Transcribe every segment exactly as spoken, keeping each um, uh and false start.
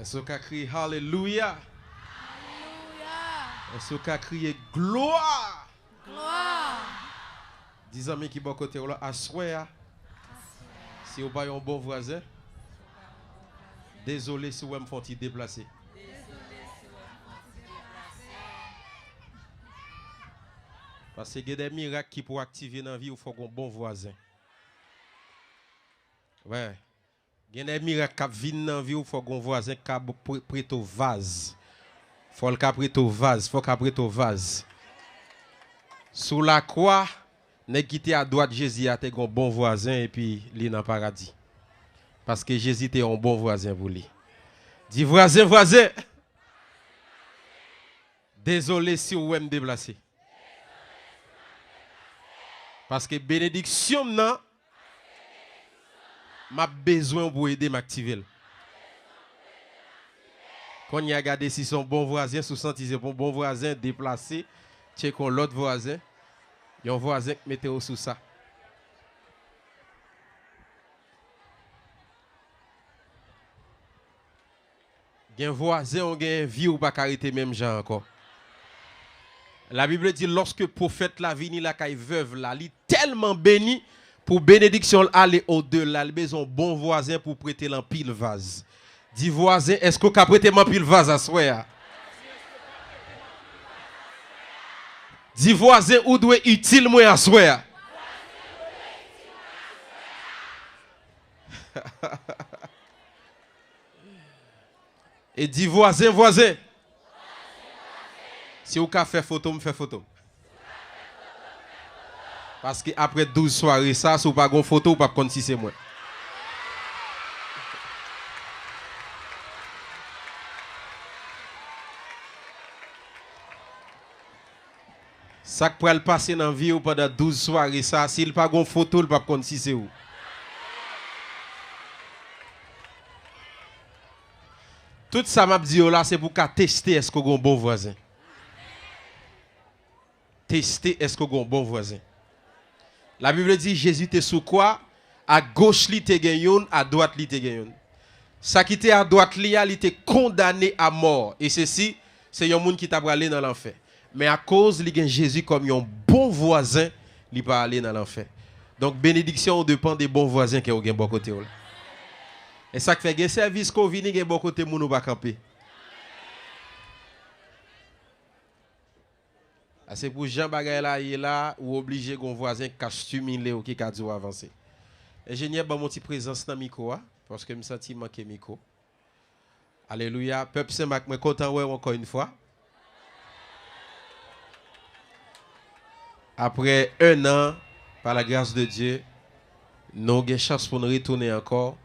Èske w ka kriye alelouya? Alelouya! Èske w ka kriye glwa? Glwa! Di zanmi ki bò kote w la, aswè a, si w pa yon bon vwazen, dezole si w wè m fè yon ti deplase. Paske gen de mirak ki pou aktive nan vi w, fòk w gon bon vwazen. Wè. Gen de mirak k ap vin nan vi w, fòk gon vwazen k ka pre-, prete w vaz. Fò l ka prete w vaz, fò l ka prete w vaz. Sou lakwa, nèg ki te adwat Jezi a te gon bon vwazen epi li nan paradi. Paske Jezi te yon bon vwazen pou li. Di vwazen, vwazen! Dezole si w wè m deplase. Paske benediksyon m nan, m ap bezwen w pou ede m aktive l. Kounye a gade si se yon bon vwazen, si w santi se pa yon bon vwazen, deplase, tcheke yon lòt vwazen. Yon vwazen k mete w sou sa. Gen vwazen w gen vi w pa ka rete menm jan ankò. Labib di, lòske pwofèt la vini lakay vèv la, li tèlman beni, pou benediksyon l ale odela, li bezwen yon bon vwazen pou prete l anpil vaz. Di vwazen, èske w ka prete m anpil vaz aswè a? Di vwazen, ou dwe itil mwen aswè a. E di vwazen, vwazen. Si w ka fè foto m, fè foto m. Paske apre douz sware sa, si w pa gon foto, ou p ap konn si se mwen. Sa k pral pase nan vi w pandan douz sware sa, si l pa gon foto, l p ap konn si se ou. Tout sa m ap di yo la, se pou w ka teste èske w gon bon vwazen. Teste èske w gon bon vwazen. Labib di Jezi te sou kwa, agoch li te gen youn, adwat li te gen youn. Sa ki te adwat li a, li te kondane a mò. E sesi, se yon moun ki ta prale nan lanfè. Men akoz li gen Jezi kòm yon bon vwazen, li pa ale nan lanfè. Donk, benediksyon w depann de bon vwazen ke w gen bò kote w la. E sa k fè gen sèvis ke w vini, gen bò kote moun ou pa kanpe. A se pou jan bagay la ye la, ou oblije gon vwazen k ka stimile w, ki ka di w avanse. Enjenyè, ban m yon ti prezans nan mikwo a, paske m santi manke mikwo. Alelouya. Pèp Senmak, mwen kontan wè w ankò yon fwa. Après un an, par la grâce de Dieu, nou gen chans pou n retounen ankò,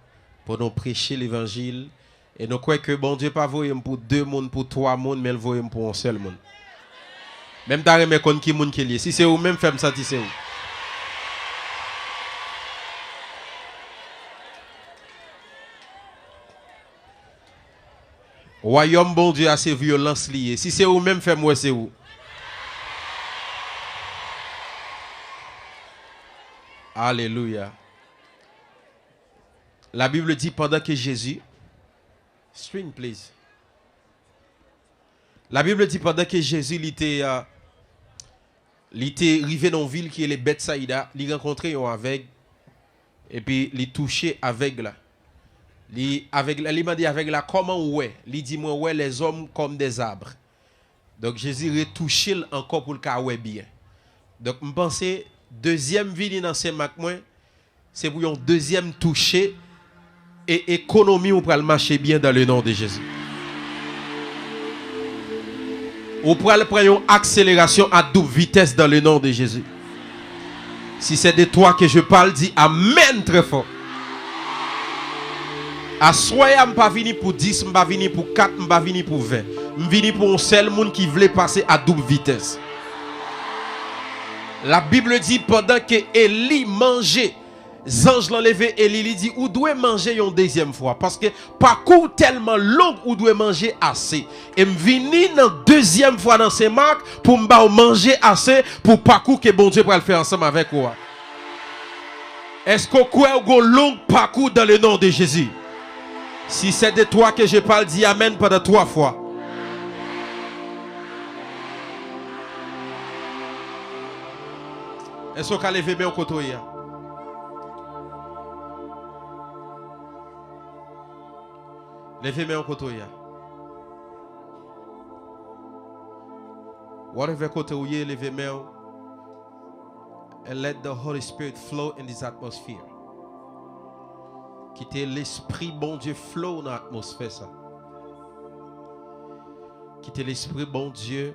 pou nou preche levanjil. E nou kwè ke Bondye pa voye m pou de moun, pou twa moun, men l voye m pou yon sèl moun. Men m ta renmen konn ki moun ke l ye. Si se ou menm, fè m santi se ou. Wayòm Bondye a se vyolans li ye. Si se ou menm, fè m wè se ou. Alelouya. Labib di pandan ke Jezi, string, please. Labib di pandan ke Jezi li te, euh, li te rive nan yon vil ki rele Bètsayida, li rankontre yon avèg, epi li touche avèg la. Li, avèg la, li mande avèg la, kòman ou wè? Li di, mwen wè lèzòm kòm dèzab. Donk, Jezi retouche l ankò pou l ka wè byen. Donk, m panse, dezyèm vini nan Senmak mwen, se pou yon dezyèm touche e ekonomi w pral mache byen dans le nom de Jésus. Ou pral pran yon akselerasyon a doub vitès dans le nom de Jésus. Si c'est de toi que je parle, dis amen très fort. Aswè a, m pa vini pou dis, m pa vini pou kat, m pa vini pou ven. M vini pou yon sèl moun ki vle pase a doub vitès. Labib di, pandan ke Eli manje, zanj lan leve Eli, li di, ou dwe manje yon dezyèm fwa, paske pakou w tèlman long, ou dwe manje ase. E m vini nan dezyèm fwa nan Senmak pou m ba w manje ase pou pakou ke Bondye pral fè ansanm avèk ou a. Èske w kwè w gon long pakou dans le nom de Jésus? Si c'est de toi que je parle, di amèn pandan twa fwa. Èske w ka leve men w kote w ye a? Leve men w kote w ye a. Whatever kote w ye, leve men w. And let the Holy Spirit flow in this atmosphere. Kite Lespri Bondye flow nan atmosfè sa. Kite Lespri Bondye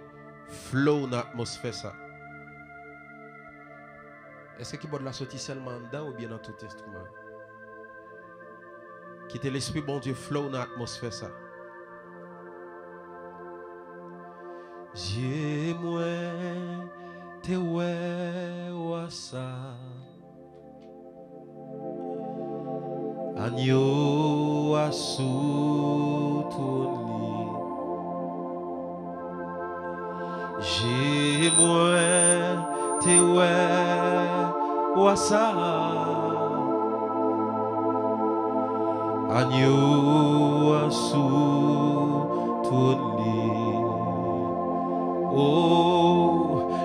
flow nan atmosfè sa. Èske kibòd la soti sèlman anndan oubyen nan tout enstriman yo? Kite Lespri Bondye flow nan atmosfè sa. Zye mwen te wè wa sa. Agno a sou twòn li. Je mwen te wè wa sa a. Agno a sou twòn li. O,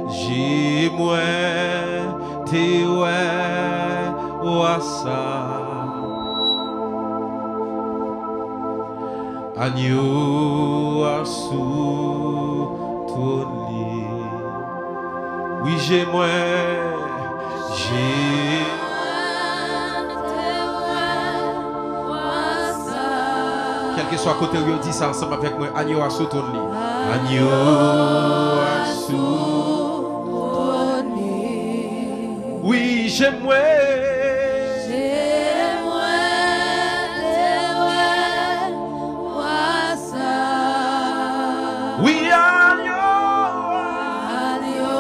je mwen te wè wa sa. Agno a sou twòn li. Wi, je mwen, je mwen te wè wa sa. Kèlkeswa kote w ye, di sa ansanm avèk mwen, agno a sou twòn li. Agno a sou twòn li. Wi, je mwen. Je mwen te wè wa sa. Wi, agno. Agno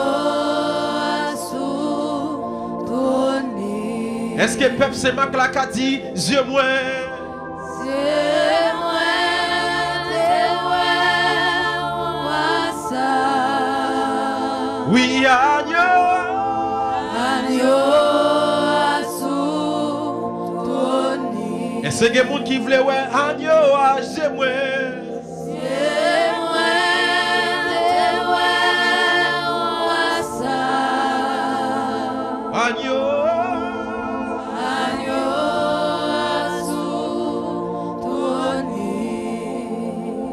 a sou twòn li. Èske pèp Senmak la ka di, zye mwen? Zye mwen te wè wa sa. Wi, agno. Agno a sou twòn li. Èske gen moun ki vle wè agno a, zye mwen? Zye mwen te wè wa sa. Agno. Agno a sou twòn li.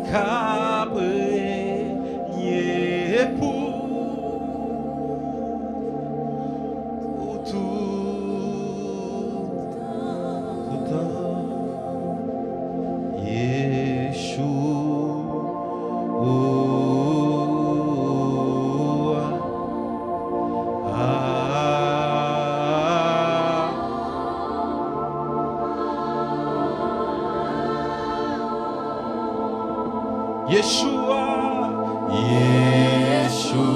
K ap renye pou, pou tout tan. Yeshua. Yeshua, Yeshua.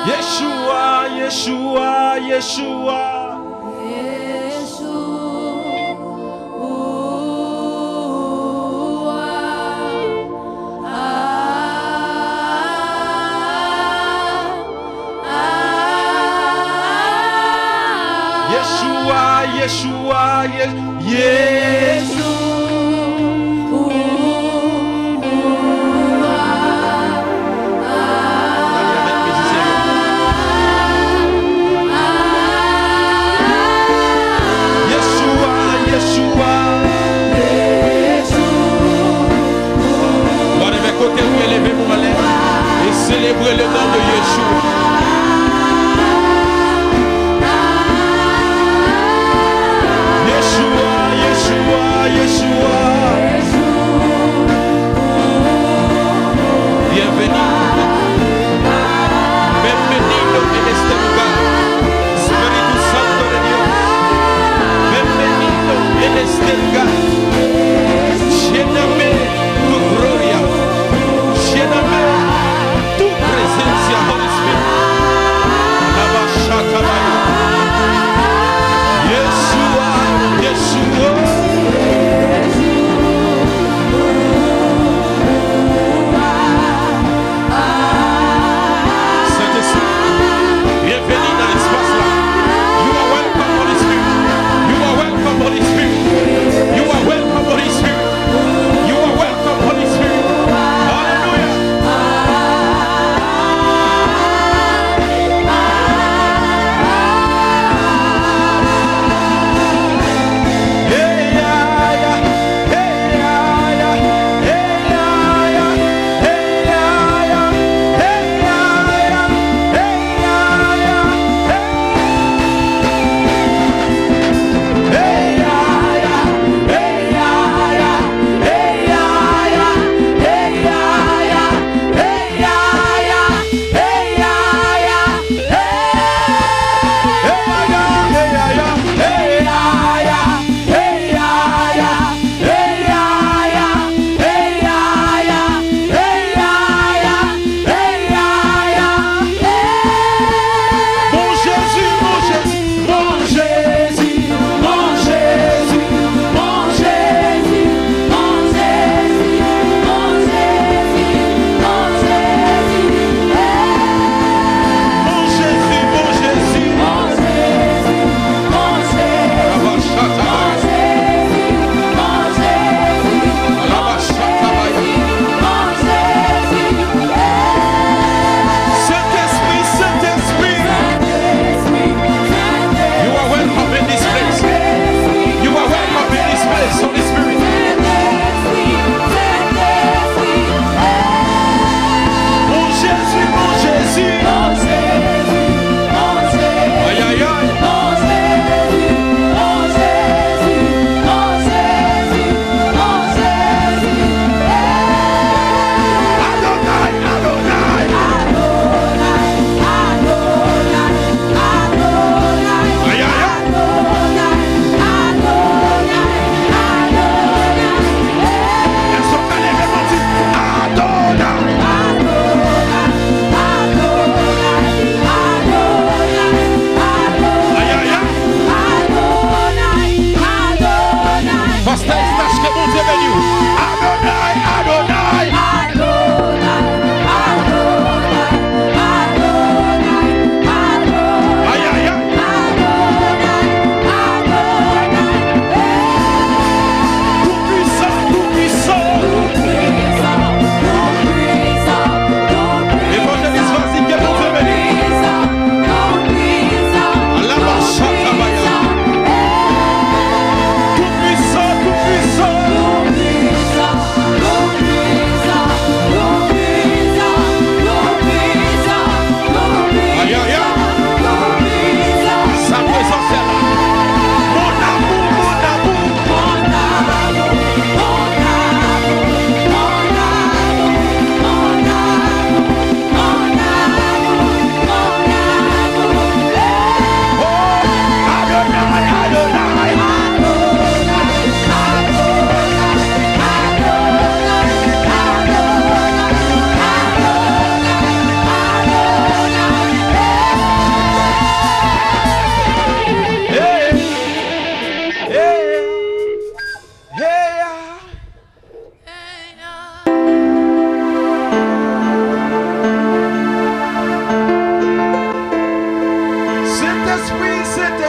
Yeshua, Yeshua, Yeshua. Yeshua, Yeshua, Ye-, Yeshua. Pale avèk mizisyen yo. Yeshua, Yeshua. Whatever kote ou ye, leve men w anlè e selebre le non de Yeshua. Yeshua, Yeshua, Yeshua.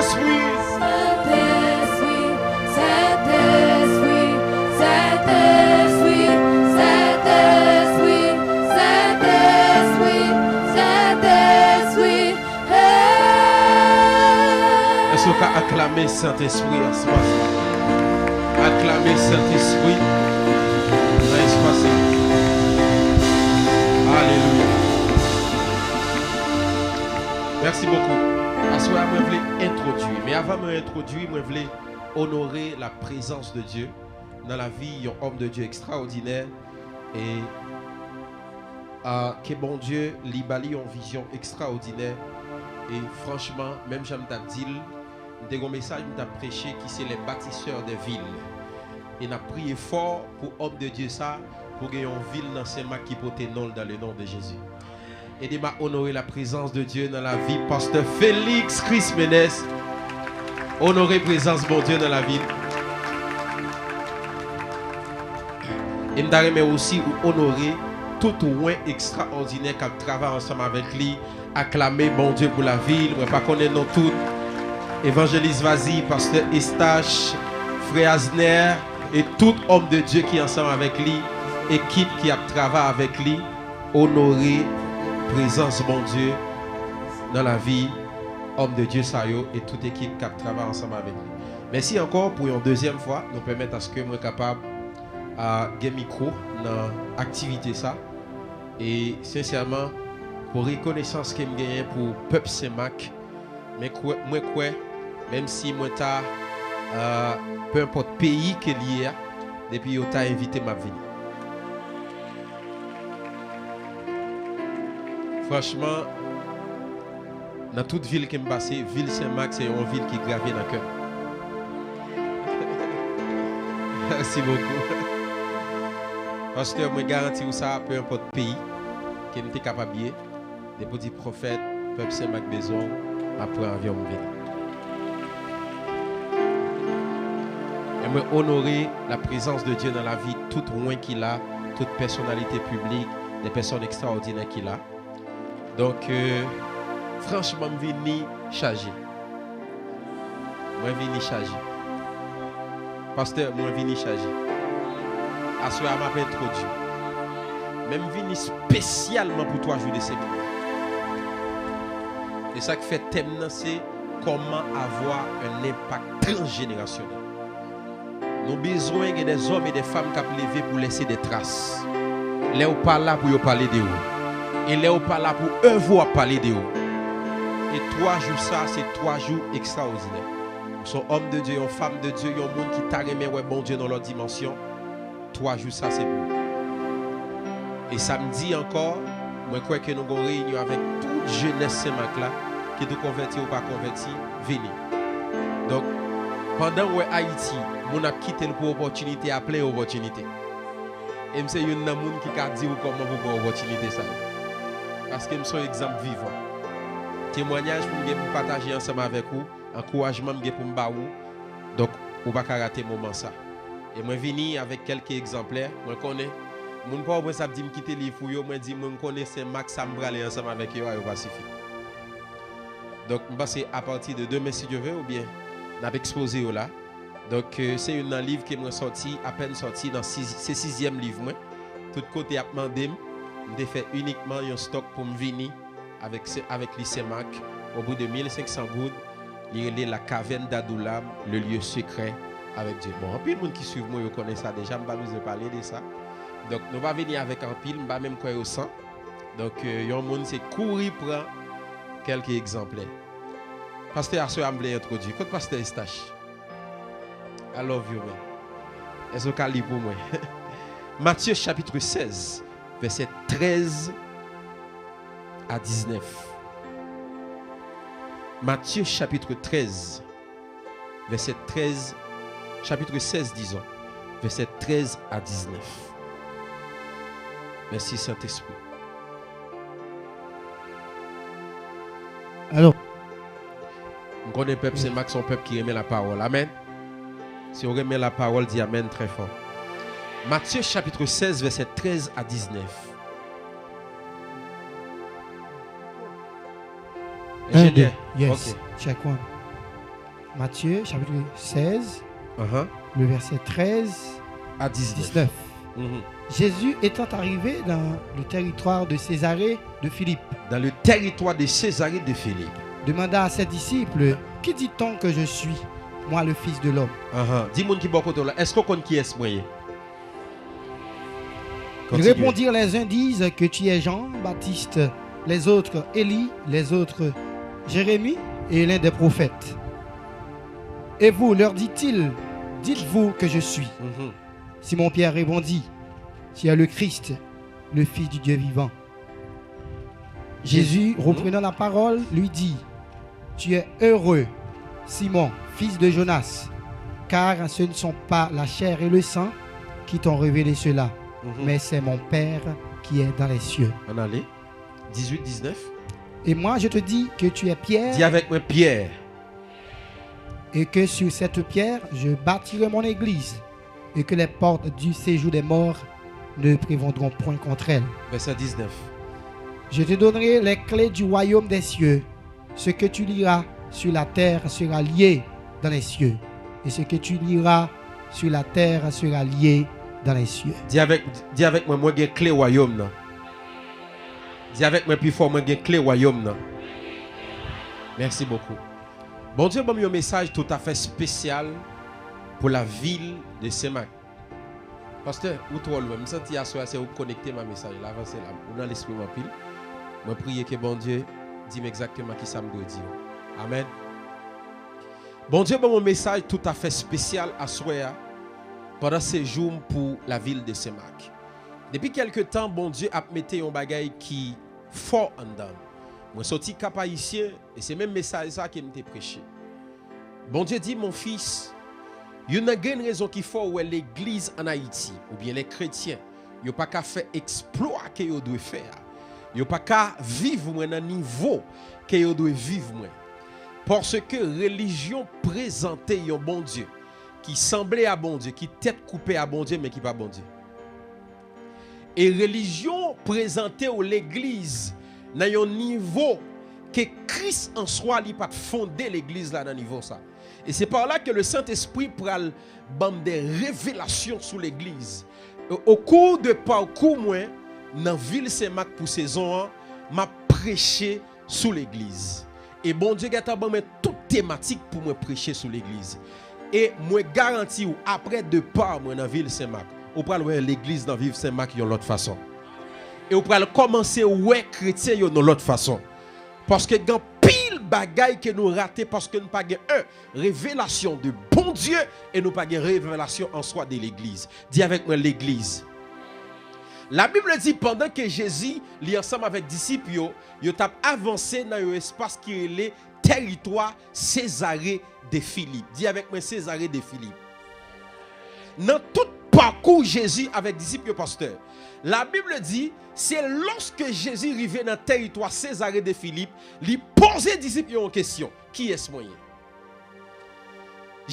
Sentespri, Sentespri, Sentespri, Sentespri, Sentespri, Sentespri, hey. Èske w ka aklame Sentespri aswè? Aklame Sentespri nan espas la. Alelouya. Mèsi bokou. Aswè a, mwen vle entwodui. Men avan mwen entwodui, mwen vle onore la prezans de Dye nan lavi yon òm de Dye ekstraòdinè. E, a, ke Bondye li ba li yon vizyon ekstraòdinè. E franchman, menm jan m t ap di l, m te gon mesaj m t ap preche ki se les bâtisseurs de villes. E n ap priye fò pou òm de Dye sa, pou gen yon vil nan Senmak ki pote non l dans le nom de Jésus. Ede m a onore la prezans de Dye nan lavi pastè Félix Crismenes. Onore prezans Bondye nan lavi l. E m ta renmen osi ou onore tout wen ekstraòdinè k ap travay ansanm avèk li. Aklame Bondye pou lavi l. Mwen pa konnen non tout. Evanjelis Vazi, pastè Estache, frè Azner, e tout òm de Dye ki ansanm avèk li, ekip ki ap travay avèk li. Onore prezans Bondye nan lavi òm de Dye sa yo e tout ekip k ap travay ansanm avèk li. Mèsi ankò pou yon dezyèm fwa nou pèmèt aske mwen kapab, a, gen mikwo nan aktivite sa. E sensèman, pou rekonesans ke m genyen pou pèp Senmak, mwen kwè, mwen kwè, menm si mwen ta, a, pe enpòt peyi ke l ye a, depi yo ta envite m, m ap vini. Franchman, nan tout vil ke m pase, vil Senmak se yon vil ki grave nan kè m. Mèsi bokou. Pastè, mwen garanti w sa, pe enpòt peyi ke m te kapab ye, depi w di pwofèt, pèp Senmak bezwen w, m ap pran avyon m vini. E mwen onore la prezans de Dye nan lavi tout wen ki la, tout pèsonalite piblik, de pèsòn ekstraòdinè ki la. Donk, euh, franchman, m vini chaje. Mwen vini chaje. Pastè, mwen vini chaje. Aswè a, m ap entwodui. Men m vini espesyalman pou twa jou de semèn nan. E sa k fè tèm nan se comment avoir un impact transgénérationnel. Nou bezwen gen des hommes et des femmes k ap leve pou lese de tras. Lè w pa la pou yo pale de ou. E lè w pa la pou èv ou ap pale de ou. E twa jou sa, se twa jou ekstraòdinè. Ou se yon òm de Dye, yon fanm de Dye, yon moun ki ta renmen wè Bondye nan lòt dimansyon. Twa jou sa, se pou ou. E samdi ankò, mwen kwè ke nou gon reyinyon avèk tout jenès Senmak la, ki tou konvèti ou pa konvèti, vini. Donk, pandan w wè Ayiti, moun ap kite l pou opòtinite a plen opòtinite. E m se youn nan moun ki ka di w kòman pou pran opòtinite sa yo. Paske m se yon egzanp vivan. Temwanyaj pou m gen pou pataje ansanm avèk ou, ankourajman m gen pou m ba ou. Donk, ou pa ka rate moman sa. E mwen vini avèk kèlke egzanplè. Mwen konnen, moun Pòtoprens ap di m kite liv pou yo, mwen di mwen m konnen Senmak sa m prale ansanm avèk yo a, yo pa sifi. Donk, m panse apati de demen, si Dye ve, oubyen n ap ekspoze yo la. Donk, euh, se youn nan liv ke mwen sòti, apèn sòti nan siz-, se sizyèm liv mwen. Tout kote ap mande m, m te fè inikman yon stòk pou m vini avèk se-, avèk li Senmak, o pri de mil senk san goud, li rele La Caverne d'Adullam, le lieu secret avec Dieu. Bon, anpil moun ki swiv mwen, yo konnen sa deja, m pa bezwen pale de sa. Donk, nou pa vini avèk anpil, m pa menm kwè yo san. Donk, euh, yon moun se kouri pran kèlke egzanplè. Pastè, aswè a m vle entwodui. Kot pastè Estache? I love you, man. Èske w ka li pou mwen? Matthieu chapitre seize, verset treize à dix-neuf. Matthieu chapitre treize, verset treize, chapitre seize, disons, verset treize à dix-neuf. Mèsi, Sentespri. Alò. M konnen pèp Senmak se yon pèp ki renmen lapawòl. Amèn. Si w renmen lapawòl, di amèn trè fò. Matthieu chapitre seize, verset treize à dix-neuf. Un, deux. Enjenyè. Yes. Ok. Check one. Matthieu chapitre seize, uh-huh, le verset treize à dix-neuf. Mhm. Jésus étant arrivé dans le territoire de Césarée de Philippe, dans le territoire de Césarée de Philippe, demanda à ses disciples, qui dit-on que je suis, moi le Fils de l'homme? Uh-huh. Di moun ki bò kote w la, èske w konn kiyès mwen ye? Ils répondirent, les uns disent que tu es Jean-Baptiste, les autres Élie, les autres Jérémie et l'un des prophètes. Et vous, leur dit-il, dites-vous que je suis. Mhm. Simon-Pierre répondit, tu es le Christ, le Fils du Dieu vivant. Jésus, reprenant la parole, lui dit, tu es heureux, Simon, fils de Jonas, car ce ne sont pas la chair et le sang qui t'ont révélé cela, mhm, mais c'est mon Père qui est dans les cieux. Ann ale. Dizwit, diznèf. Et moi, je te dis que tu es Pierre. Di avèk mwen, Pyè. Et que sur cette pierre, je bâtirai mon église, et que les portes du séjour des morts ne prévaudront point contre elle. Vèsè diznèf. Je te donnerai les clés du royaume des cieux. Ce que tu lieras sur la terre sera lié dans les cieux, et ce que tu lieras sur la terre sera lié dans les cieux. Di avèk, di avèk mwen, mwen gen kle wayòm nan. Di avèk mwen pi fò, mwen gen kle wayòm nan. Mèsi bokou. Bondye ban m yon mesaj toutafè espesyal pou lavil de Senmak. Pastè, ou twò lwen. M santi aswè a se ou k konekte m a mesaj la. Avanse la. Ou nan lespri m anpil. Mwen priye ke Bondye di m egzakteman kisa m dwe di w. Amèn. Bondye ban m yon mesaj toutafè espesyal aswè a, pandan sejou m pou lavil de Senmak. Depi kèlke tan, Bondye ap mete yon bagay ki fò anndan m. Mwen soti Kap Ayisyen, e se menm mesaj sa ke m te preche. Bondye di, mon fils, youn nan grenn rezon ki fè w wè legliz ann Ayiti, oubyen lè kretyen, yo pa ka fè eksplwa ke yo dwe fè a. Yo pa ka viv mwen nan nivo ke yo dwe viv mwen. Paske relijyon prezante yon Bondye ki sanble a Bondye, ki tèt koupe a Bondye, men ki pa Bondye. E relijyon prezante w legliz nan yon nivo ke Kris an swa li pa t fonde legliz la nan nivo sa. E se pa la ke le Sentespri pral ban m de revelasyon sou legliz. O, o kou de pakou mwen nan vil Senmak pou sezon an, m ap preche sou legliz. E Bondye gentan ban mwen tout tematik pou mwen preche sou legliz. E mwen garanti w, apre depa mwen nan vil Senmak, ou pral wè legliz nan vil Senmak yon lòt fason. E ou pral kòmanse wè kretyen yo yon lòt fason. Paske gen anpil bagay ke nou rate paske nou pa gen, en, revelasyon de Bondye e nou pa gen revelasyon an swa de legliz. Di avèk mwen, legliz. La Bible di, pandan ke Jezi, li ansanm avèk disip yo, yo t ap avanse nan yon espas ki rele tèritwa Sezare de Filip. Di avèk mwen, Sezare de Filip. Nan tout pakou Jezi avèk disip yo, pastè, la Bible di, se lòske Jezi rive nan tèritwa Sezare de Filip, li poze disip yo yon kesyon, kiyès mwen ye?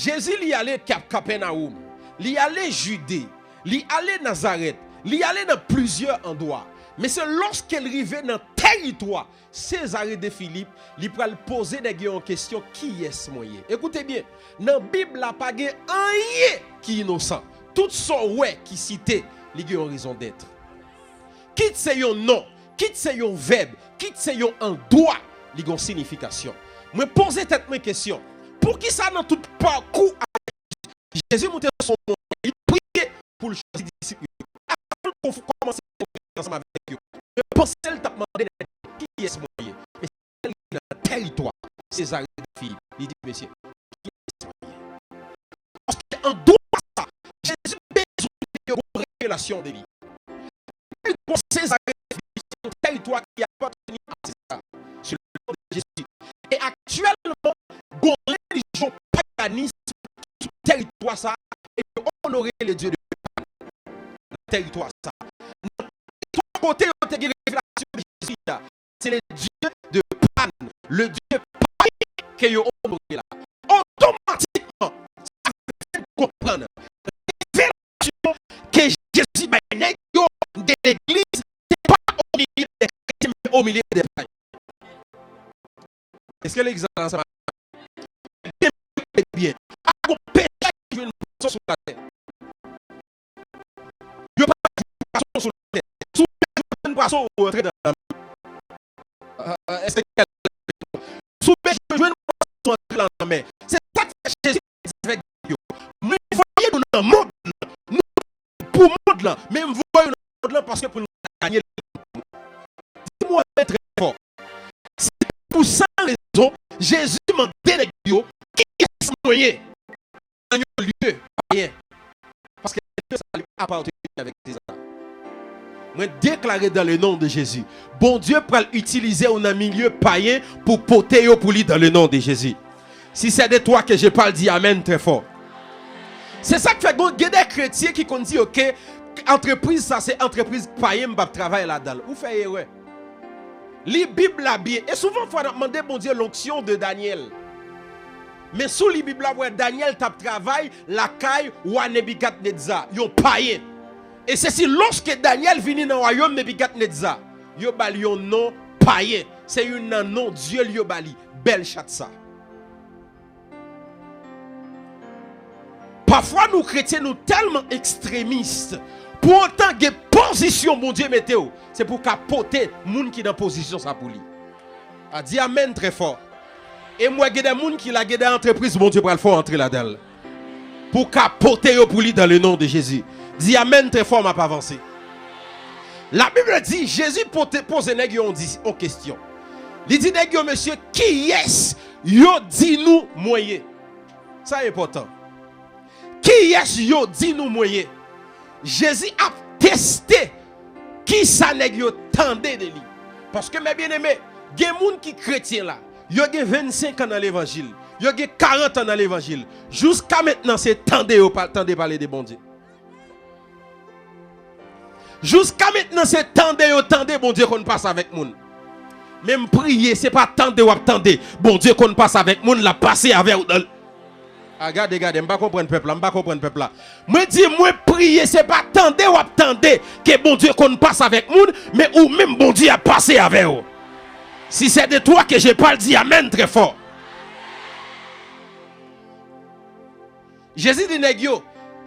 Jezi, li ale Kap-, Kapènawòm, li ale Jide, li ale Nazarèt, li ale nan plizyè andwa. Men se lòske l rive nan tèritwa Sezare de Filip, li pral poze nèg yo yon kesyon, kiyès mwen ye? Ekoute byen, nan Bib la pa gen anyen ki inosan. Tout sa w wè ki site, li gen yon rezon dèt. Kit se yon non, kit se yon vèb, kit se yon andwa, li gen yon siyifikasyon. Mwen poze tèt mwen kesyon, poukisa nan tout pakou Jezi moute sou yon montay, li priye pou l chwazi disip yo. Avan l konf-, kòmanse konferans ansanm avèk yo, yo panse l t ap mande nèg yo, kiyès mwen ye? Men se lè l rive nan tèritwa Sezare de Filip, li di, mesye, kiyès mwen ye? Paske andwa sa, Jezi bezwen yo gon revelasyon de li. Pi gwo Sezare se yon tèritwa ki apateni a Seza. Sou le non de Jezi. E aktyèlman, gon relijyon paganism sou tèritwa sa a, e yo onore le Dieu de Pan nan tèritwa sa a. Nan tèritwa kote yo te gen revelasyon de Jezi a, se le Dieu de Pan, le Dieu payen ke yo onore la. Otomatikman, sa fè n konprann revelasyon ke Jezi bay nèg yo de legliz, se pa o milieu des chrétiens, men o milieu des païens. Èske legliz la ansanm avèk mwen? pwason sou latè. Yo pa jwenn pwason sou latè. Si w jwenn pwason, ou rantre nan lanmè. Èske Si w bezwen jwenn pwason, antre nan lanmè. Se sa k fè Jezi te di avèk yo, mwen voye nou nan mond lan, nou pou mond lan, men m voye nou nan mond lan paske pou nou ganye l pou mwen. Di mwen trè fò. Se pou sa rezon, Jezi mande nèg yo, kiyès mwen ye? Nan yon lye payen. Paske lye sa li apateni avèk Seza. Mwen deklare dans le nom de Jésus, Bondye pral itilize w nan milye payen pou pote yo pou li dans le nom de Jésus. Si c'est de toi que je parle, di amèn trè fò. Se sa k fè gon gen de kretyen ki konn di, oke, antrepriz sa se antrepriz payen, m p ap travay ladan l. Ou fè erè. Li Bib la byen. E souvan fwa n ap mande Bondye l'onction de Daniel. Men si w li Bib la, w wè Daniel t ap travay lakay wa Nebikadnetza, yon payen. E se si lòske Daniel vini nan wayòm Nebikadnetza, yo ba l yon non payen. Se youn nan non dye l yo ba li, Bèlchatsa. Pafwa nou kretyen nou tèlman ekstremis, pou otan gen pozisyon Bondye mete w, se pou w ka pote moun ki nan pozisyon sa pou li. A, di amèn trè fò. E m wè gen de moun ki la, gen de antrepriz Bondye pral fè w antre ladan l. Pou w ka pote yo pou li dans le nom de Jésus. Di amèn trè fò, m ap avanse. Labib di, Jezi pote, poze nèg yo yon di, yon kesyon. Li di nèg yo, mesye, kiyès yo di nou mwen ye? Sa enpòtan. Kiyès yo di nou mwen ye? Jezi ap teste kisa nèg yo tande de li. Paske, mè byeneme, gen moun ki kretyen la, yo gen vennsenk an nan levanjil, yo gen karant an nan levanjil, jiska mentnan se tande yo pa, tande pale de Bondye. Jiska mentnan se tande yo tande Bondye konn pase avèk moun. Men m priye, se pa tande w ap tande Bondye konn pase avèk moun, l ap pase avè w nan. A, gade, gade, m pa konprann pèp la, m pa konprann pèp la. Mwen di, mwen priye, se pa tande w ap tande ke Bondye konn pase avèk moun, men ou menm Bondye ap pase avè w. Si c'est de toi que je parle, di amèn trè fò. Jezi di nèg yo,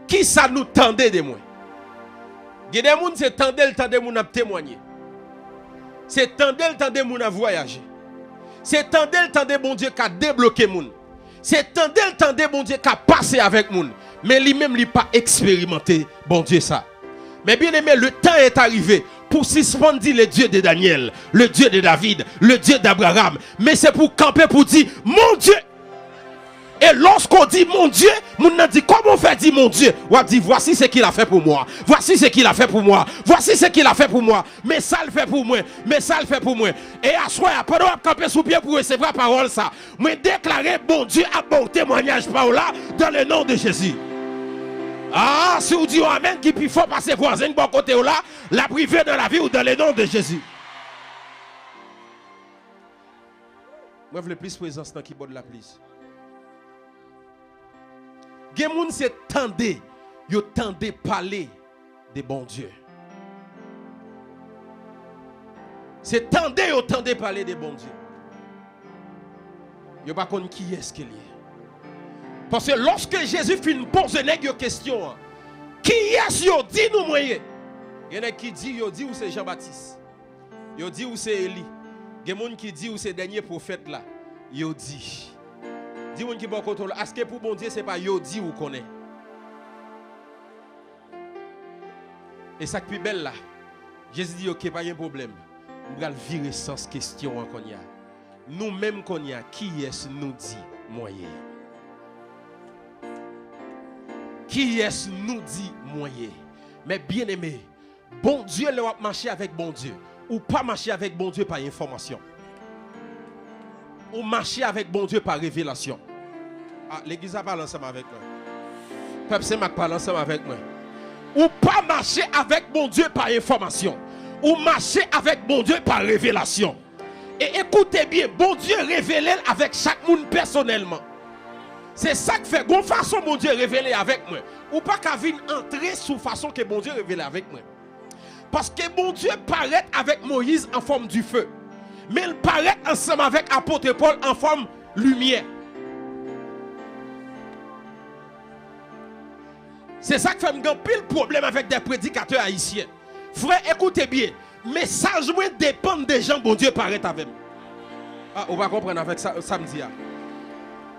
kisa nou tande de mwen? Gen de moun se tande l tande moun ap temwanye. Se tande l tande moun ap vwayaje. Se tande l tande Bondye ka debloke moun. Se tande l tande Bondye ka pase avèk moun. Men li menm li pa eksperimante Bondye sa. Mais bien-aimé, le temps est arrivé pou sispann di le Dieu de Daniel, le Dieu de David, le Dieu d'Abraham. Men se pou kanpe pou di, mon Dieu. E lòske w di mon Dieu, moun nan di, kòman w fè di mon Dieu? W ap di, voici ce qu'il a fait pour moi. Voici ce qu'il a fait pour moi. Voici ce qu'il a fait pour moi. Men sa l fè pou mwen. Men sa l fè pou mwen. E aswè a, pandan w ap kanpe sou pye pou resevwa pawòl sa, mwen deklare Bondye ap ba w temwayaj pa w la, dans le nom de Jésus. A, si w di yon amèn ki pi fò pase vwazen k bò kote w la, l ap rive nan lavi w, dans le nom de Jésus. Mwen vle plis prezans nan kibòd la, please. Gen moun se tande, yo tande pale de Bondye. Se tande yo tande pale de Bondye. Yo pa konn kiyès ke l ye. Paske lòske Jezi fin poze nèg yo kesyon an, kiyès yo di nou mwen ye? Gen nèg ki di, yo di ou se Jan Batis. Yo di ou se Eli. Gen moun ki di ou se dènye pwofèt la. Yo di. Di moun ki bò kote w la, èske pou Bondye se pa yo di ou konnen? E sa k pi bèl la, Jezi di, oke, pa gen pwoblèm. M pral vire sans kesyon an kounye a. Nou menm kounye a, kiyès nou di mwen ye? Kiyès nou di mwen ye? Men byeneme, Bondye, lè w ap mache avèk Bondye, ou pa mache avèk Bondye pa enfòmasyon. Ou mache avèk Bondye pa revelasyon. A, legliz la pale ansanm avèk mwen. Pèp Senmak pale ansanm avèk mwen. Ou pa mache avèk Bondye pa enfòmasyon. Ou mache avèk Bondye pa revelasyon. E ekoute byen, Bondye revele l avèk chak moun pèsonèlman. Se sa k fè, gon fason Bondye revele avèk mwen. Ou pa ka vin antre sou fason ke Bondye revele avèk mwen. Paske Bondye parèt avèk Moyiz an fòm dife. Men l parèt ansanm avèk apot Pòl an fòm limyè. Se sa k fè m gen anpil pwoblèm avèk de predikatè ayisyen. Frè, ekoute byen. Mesaj mwen depann de jan Bondye parèt avè m. Ah, ou pa konprann avèk sa, sa m di a.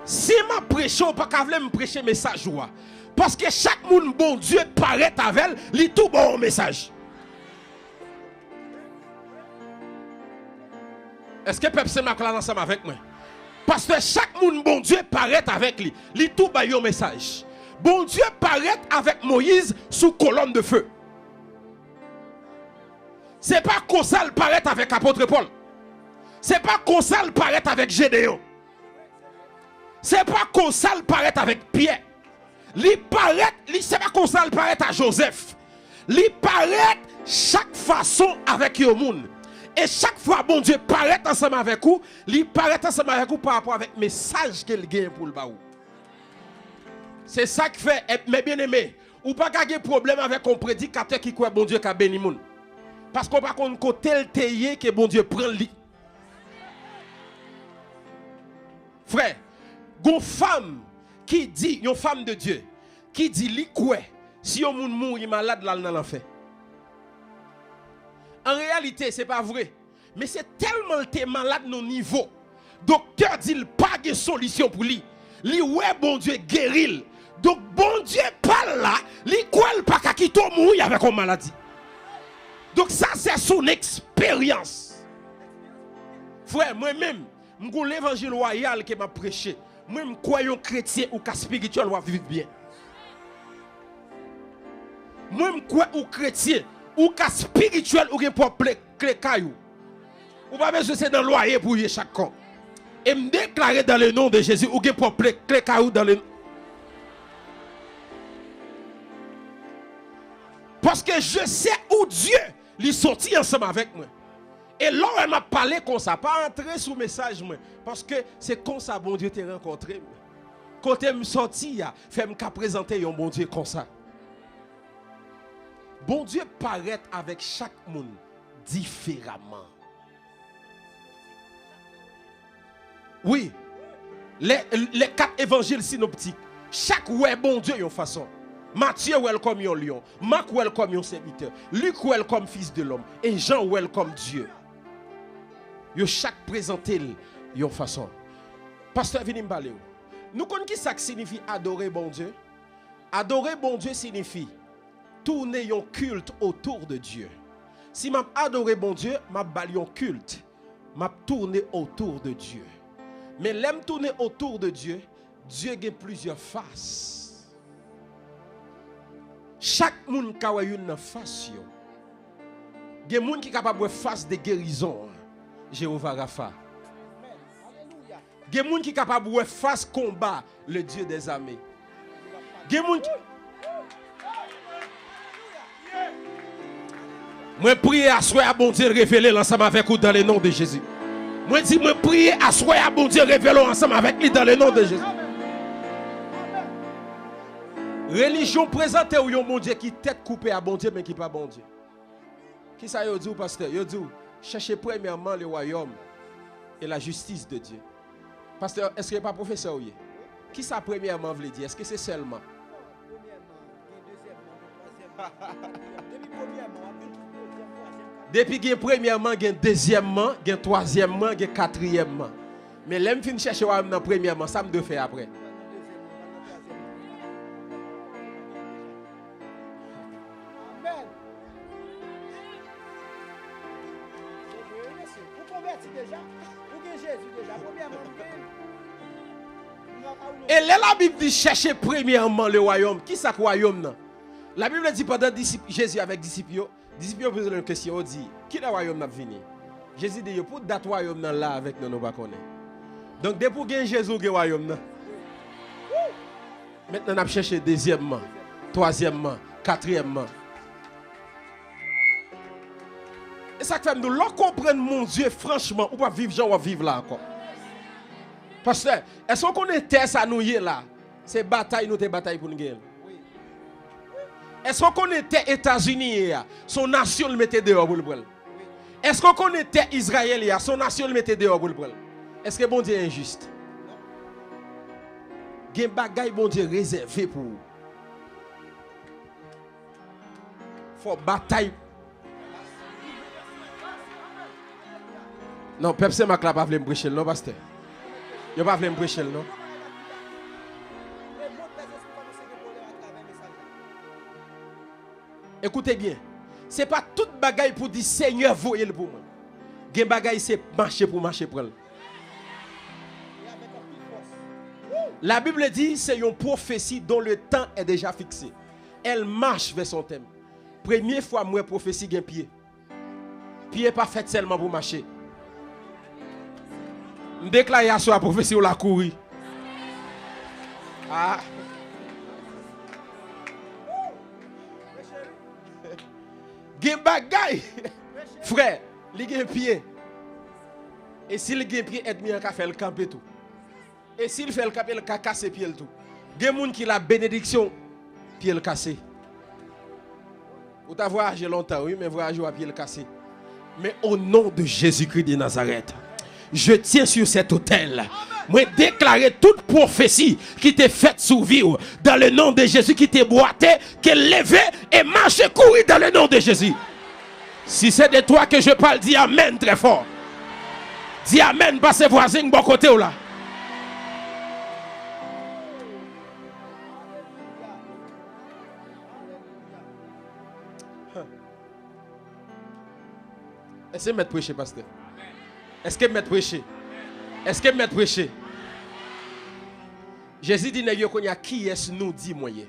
Si m ap preche, ou pa ka vle m preche mesaj ou a. Paske chak moun Bondye parèt avè l, li tou ba w yon mesaj. Èske pèp Senmak la ansanm avèk mwen? Pastè, chak moun Bondye parèt avèk li, li tou bay yon mesaj. Bondye parèt avèk Moyiz sou kolòn de fe. Se pa konsa l parèt avèk apot Pòl. Se pa konsa l parèt avèk Jedeyon. Se pa konsa l parèt avèk Pyè. Li parèt, li, se pa konsa l parèt a Jozèf. Li parèt chak fason avèk yon moun. E chak fwa Bondye parèt ansanm avèk ou, li parèt ansanm avèk ou pa rapò avèk mesaj ke l genyen pou l ba ou. Se sa k fè, e, men byeneme, ou pa ka gen pwoblèm avèk yon predikatè ki kwè Bondye ka beni moun. Paske w pa konn kote l te ye ke Bondye pran li. Frè, gon fanm ki di, yon fanm de Dye, ki di li kwè si yon moun mouri malad, l al nan lanfè. An reyalite, se pa vre. Men se tèlman l te malad nan nivo, doktè di l pa gen solisyon pou li. Li wè Bondye geri l. Donk, Bondye pa l la, li kwè l pa ka kite w mouri avèk yon maladi. Donk, sa se son eksperyans. Frè, mwen menm, m gon levanjil wayal ke m ap preche. Mwen, m kwè yon kretyen ou ka espirityèl, w ap viv byen. Mwen, m kwè ou kretyen, ou ka espirityèl, ou gen pwòp kle, kle kay ou. Ou pa bezwen se nan lwaye pou w ye chak kon. E m deklare dans le nom de Jésus, ou gen pwòp kle, kle kay ou dans le... Paske je sais où Dieu li soti ansanm avèk mwen. E lè w wè m ap pale konsa, pa antre sou mesaj mwen, paske se konsa Bondye te rankontre m. Kote m sòti a fè m ka prezante yon Bondye konsa. Bondye parèt avèk chak moun diferaman. Wi. Lè, lè kat evanjil sinoptik, chak wè Bondye yon fason. Matye wè l kòm yon lyon, Mak wè l kòm yon sèvitè, Lik wè l kòm fis de lòm, e Jan wè l kòm Dye. Yo chak prezante l yon fason. Pastè, vini m pale w. Nou konn ki sa k siyifi adore Bondye? Adore Bondye siyifi tourner yon kilt autour de Dieu. Si m ap adore Bondye, m ap ba l yon kilt. M ap tourner autour de Dieu. Men lè m tourner autour de Dieu, Dieu gen plizyè fas. Chak moun ka wè youn nan fas yo. Gen moun ki kapab wè fas de gerizon an, Jewova Rafa. Gen moun ki kapab wè fas konba, le Dieu des armées. Gen moun ki... Mwen priye aswè a, Bondye revele l ansanm avèk ou dans le nom de Jésus. Mwen di, mwen priye aswè a, Bondye revele w ansanm avèk li dans le nom de Jésus. Relijyon prezante w yon Bondye ki tèt koupe a Bondye, men ki pa Bondye. Kisa yo di w, pastè? Yo di w, chèche premyèman le royaume et la justice de Dieu. Pastè, èske e pa pwofesè w ye? Kisa premyèman vle di? Èske se sèlman? Depi gen premyèman, gen dezyèmman, gen twazyèmman, gen katriyèmman. Men lè m fin chèche wayòm nan premyèman, sa m dwe fè apre? Amèn. Se vre, wi, mesye. Ou konvèti deja? Ou gen Jezi deja? Premyèman, ou gen... E lè Labib di, chèche premyèman le royaume, ki sa k wayòm nan? Labib la di, pandan disip, Jezi avèk disip yo, disip yo poze l yon kesyon, yo di, kilè wayòm nan ap vini? Jezi di yo, pou dat wayòm nan la avèk nou, nou pa konnen. Donk, depi w gen Jezi, w gen wayòm nan. Mentnan, n ap chèche dezyèmman, twazyèmman, katriyèmman. E sa k fè m di w, lè w konprann Bondye franchman, ou p ap viv jan w ap viv la ankò. Pastè, èske w konnen tè sa nou ye la, se batay nou te batay pou n genyen l? Èske w konnen tè Etazini ye a, se yon nasyon l mete deyò pou l pran l? Èske w konnen tè Izrayèl ye a, se yon nasyon l mete deyò pou l pran l? Èske Bondye enjis? Gen bagay Bondye rezève pou ou. Fò batay. Non, pèp Senmak la pa vle m preche l non, pastè. Yo pa vle m preche l non. Ekoute byen. Se pa tout bagay pou di Senyè voye l pou mwen. Gen bagay se mache pou mache pran l. La Bible dit, c'est une prophétie dont le temps est déjà fixé. Elle marche vers son terme. Premye fwa m wè pwofesi gen pye. Pye pa fèt sèlman pou mache. M deklare aswè a pwofesi w la kouri. Ah. Gen bagay, frè, li gen pye. E si l gen pye, ènmi an ka fè l kanpe tou. E si l fè l kanpe, l ka kase pye l tou. Gen moun ki la benediksyon, pye l kase. Ou ta vwayaje lontan, wi, men vwayaje w a pye l kase. Men o non de Jezikri de Nazarèt, je tiens sur cet autel. Mwen deklare tout pwofesi ki te fèt sou vi w, dans le nom de Jésus, ki te bwate, ke l leve e mache kouri dans le nom de Jésus. Si c'est de toi que je parle, di amèn trè fò. Di amèn, pase vwazen bò kote w la. Èske m mèt preche, pastè? Èske m mèt preche? Èske m mèt preche? Jezi di nèg yo kounye a, kiyès nou di mwen ye?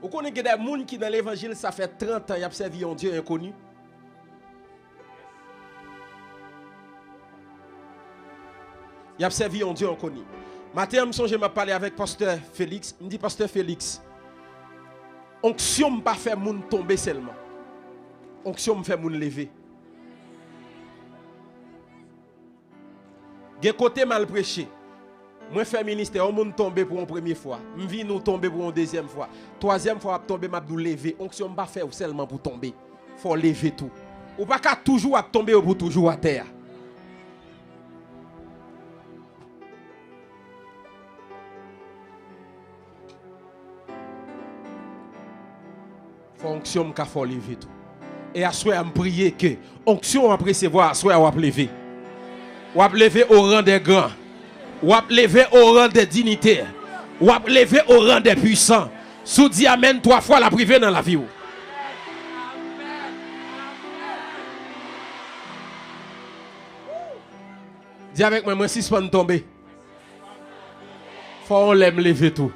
Ou konnen gen de moun ki nan levanjil, sa fè trant an y ap sèvi yon Dye enkoni. Y ap sèvi yon Dye enkoni. Maten an, m sonje m ap pale avèk pastè Felix. M di, pastè Felix, onksyon m pa fè moun tonbe sèlman. Onksyon m fè moun leve. Gen kote m al preche. Mwen fè ministè, yon moun tonbe pou yon premye fwa. M vini, ou tonbe pou yon dezyèm fwa. Twazyèm fwa w ap tonbe, m ap di w leve. Onksyon m pa fè w sèlman pou tonbe. Fò w leve tou. Ou pa ka toujou ap tonbe, ou pou toujou atè a. Fò onksyon m ka fè w leve tou. E aswè a, m priye ke onksyon w ap resevwa aswè a, w ap leve. W ap leve au rang des grands. W ap leve au rang des dignitaires. W ap leve au rang des puissants. Si w di amèn twa fwa, l ap rive nan lavi w. Di avèk mwen, mwen sispann tonbe. Fò yon lè m leve tou.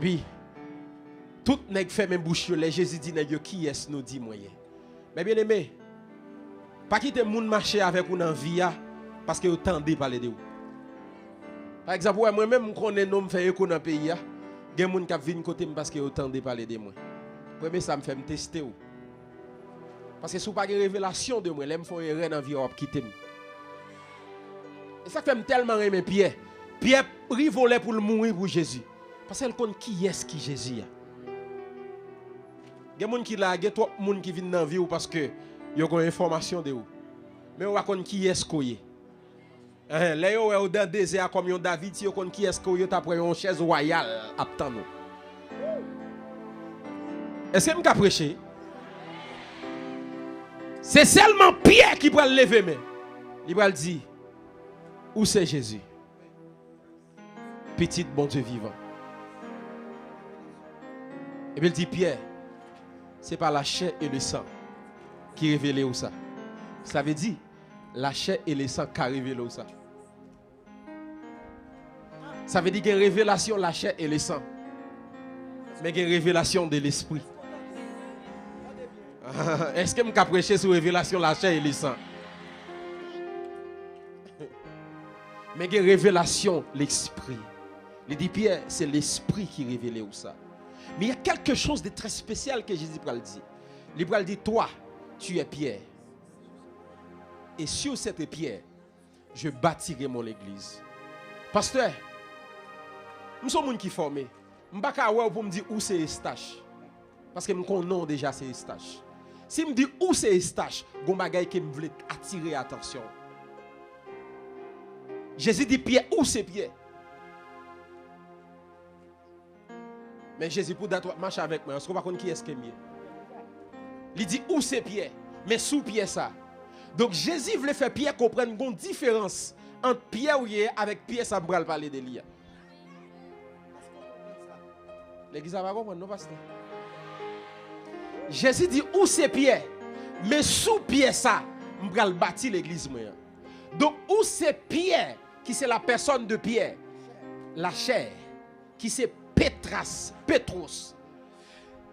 Epi, tout nèg fèmen bouch yo lè Jezi di nèg yo, kiyès nou di mwen ye? Men byeneme, pa kite moun mache avèk ou nan vi a paske yo tande pale de ou. Pa egzanp, ou wè mwen menm, m konnen non m fè eko nan peyi a. Gen moun k ap vin kote m paske yo tande pale de mwen. Premye sa m fè, m teste w. Paske si w pa gen revelasyon de mwen, lè m fè yon erè nan vi a, w ap kite m. E sa k fè m tèlman renmen Pyè. Pyè rive yon lè pou l mouri pou Jezi. Paske l konn kiyès ki Jezi a. Gen moun ki la, gen twòp moun ki vin nan vi w paske yo gen yon enfòmasyon de ou. Men yo pa konn kiyès ke w ye. Enhen, lè yo wè w nan dezè a kòm yon David, si yo konn kiyès ke w ye, yo ta pran yon chèz wayal ap tann ou. Èske m ka preche? Se sèlman Pyè ki pral leve men. Li pral di, ou se Jezi, Pitit Bondye vivan. Epi l di, Pyè, se pa lachè e lesan ki revele w sa. Sa vle di, lachè e lesan ka revele w sa. Sa vle di gen revelasyon lachè e lesan. Men gen revelasyon de lespri. Èske m ka preche sou revelasyon lachè e lesan? Men gen revelasyon lespri. Li di, Pyè, se lespri ki revele w sa. Men y a quelque chose de très spécial ke Jezi pral di. Li pral di, toi, tu es Pierre. Et sur cette pierre, je bâtirai mon église. Pastè, m se yon moun ki fòme. M pa ka wè w pou m di ou se Estache. Paske m konn non w deja se Estache. Si m di ou se Estache, gon bagay ke m vle atire atansyon. Jezi di Pyè, ou se Pyè. Men Jezi, pou dat w ap mache avèk mwen, èske w pa konn kiyès ke m ye? Li di, ou se Pyè, men sou Pyè sa. Donk, Jezi vle fè Pyè konprann gon diferans ant Pyè ou ye avèk Pyè sa m pral pale de li a. Legliz la pa konprann non, pastè. Jezi di, ou se Pyè, men sou Pyè sa, m pral bati legliz mwen an. Donk, ou se Pyè, ki se la pèsòn de Pyè, la chè, ki se Petras, Petros.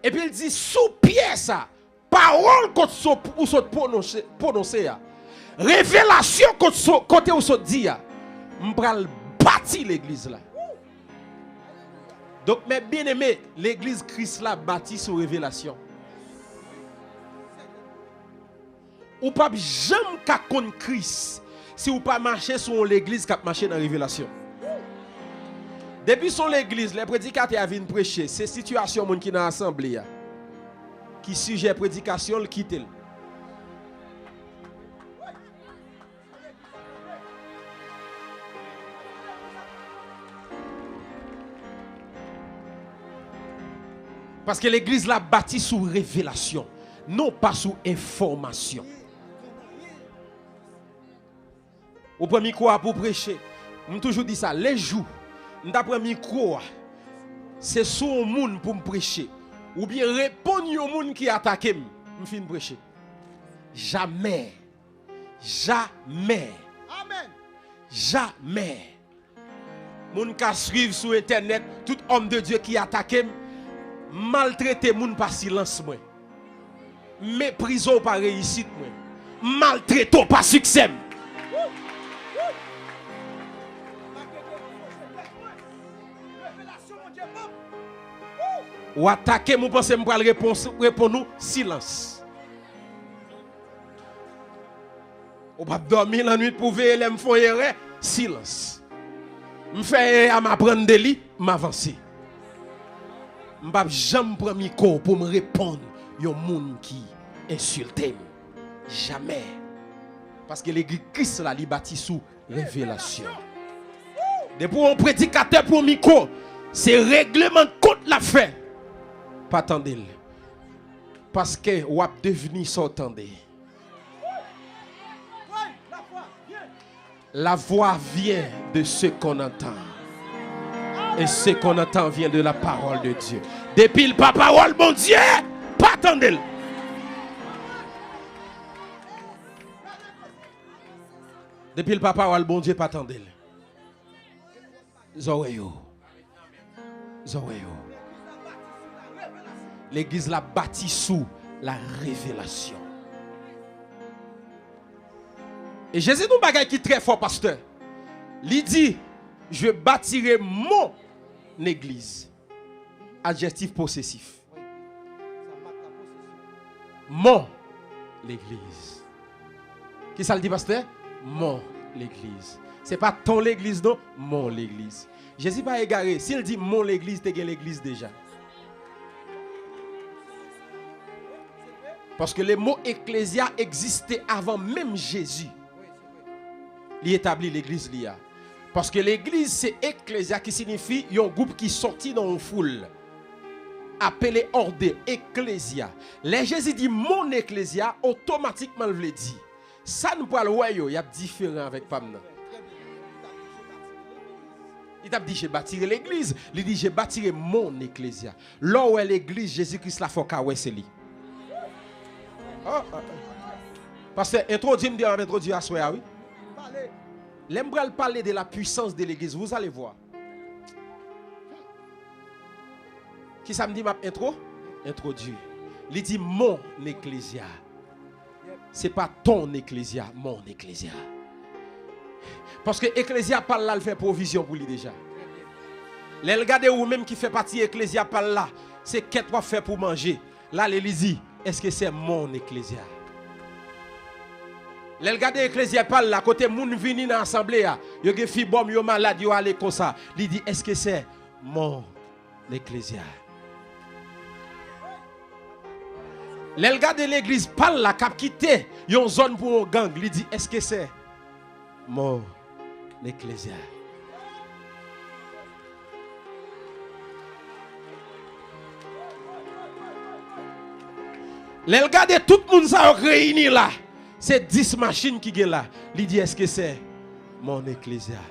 Epi l di, sou Pyè sa, pawòl kot so, ou sot pwononse, pwononse a, revelasyon kot so, kote ou sot di a, m pral bati legliz la. Donk, mè byeneme, legliz Kris la bati sou revelasyon. Ou p ap janm ka konn Kris si ou pa mache sou yon legliz k ap mache nan revelasyon. Depi s on legliz, lè predikatè a vin preche, se sitiyasyon moun ki nan asanble a ki sijè predikasyon l, kite l. Paske legliz la bati sou revelasyon, non pa sou enfòmasyon. Ou pran mikwo a pou preche. M toujou di sa, lejou m ta pran mikwo a, se sou yon moun pou m preche, oubyen reponn yon moun ki atake m, m fin preche. Jamè. Jamè. Amèn. Jamè. Moun ka swiv sou entènèt, tout homme de Dieu ki atake m, m maltrete moun pa silans mwen. M meprize w pa reyisit mwen. M maltrete w pa siksè m. Ou atake m, ou panse m pral repons-, reponn ou, silans. Ou p ap dòmi lannwit pou veye lè m fè yon erè, silans. M fè erè a, m aprann de li, m avanse. M p ap janm pran mikwo pou m reponn yon moun ki ensilte m. Jamè. Paske legliz Kris la, li bati sou revelasyon. Depi w yon predikatè pou yon mikwo, se regleman kont l ap fè. Pa tande l. Paske w ap devni sa w tande. La voix vient de ce qu'on entend. Et ce qu'on entend vient de la parole de Dieu. Depi l pa pawòl Bondye, pa tande l. Depi l pa pawòl Bondye, pa tande l. Zòrèy ou. Zòrèy ou. Legliz la bati sou la revelasyon. E Jezi di yon bagay ki trè fò, pastè. Li di, je bâtirai mon église. Adjektif posesif. Mon legliz. Kisa l di, pastè? Mon legliz. Se pa ton legliz, non. Mon legliz. Jezi pa egare. Si l di mon legliz, te gen legliz deja. Paske le mo eklezya egziste avan menm Jezi. Li etabli legliz li a. Paske legliz se eklezya ki siyifi yon gwoup ki sòti nan yon foul. Apele hors d'eux, eklezya. Lè Jezi di mon eklezya, otomatikman l vle di, sa n pral wè yo, y ap diferan avèk pa m nan. Li t ap di, je bâtirai l'église. Li di, je bâtirai mon eklezya. Lè w wè legliz Jezi Kris la, fò w ka wè se li. Oh, oh, oh. Pastè, entwodui m de w ap entwodui aswè a, wi. Lè m pral pale de la puissance de l'église, vous allez voir. Kisa m di m ap entwo? Entwodui. Li di, mon eklezya. Se pa ton eklezya, mon eklezya. Paske eklezya pa l la, l fè pwovizyon pou li deja. Lè l gade ou menm ki fè pati eklezya pa l la, se kèt w ap fè pou manje. L ale, li di, est-ce que c'est mon eklezya? Lè l gade eklezya pa l la, kote moun vini nan asanble a, yo gen fibwòm, yo malad, yo ale konsa. Li di, est-ce que c'est mon eklezya? Lè l gade legliz pa l la k ap kite yon zòn pou yon gang, li di, est-ce que c'est mon eklezya? Lè l gade tout moun sa yo k reyini la, se dis machin ki gen la. Li di, est-ce que c'est mon ecclesia?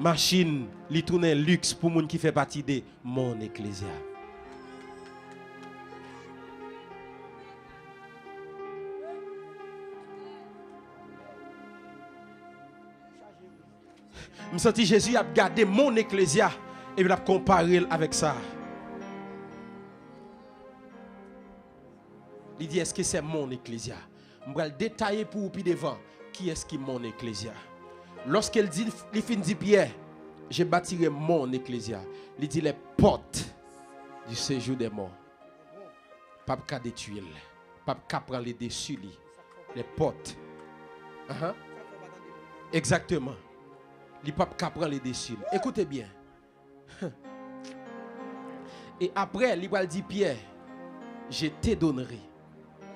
Machin, li tounen liks pou moun ki fè pati de mon ecclesia. M santi Jezi ap gade mon ecclesia epi l ap konpare l avèk sa. Li di, est-ce que c'est mon ecclesia? M pral detaye pou ou pi devan kiyès ki mon ecclesia. Lòske l di, li fin di Pyè, je bâtirai mon ecclesia. Li di, les portes du séjour des morts p ap ka detwi l, p ap ka pran le desi li. Les portes. Ahan. Egzakteman. Li p ap ka pran le desi l. Ekoute byen. E apre, li pral di Pyè, je te donnerai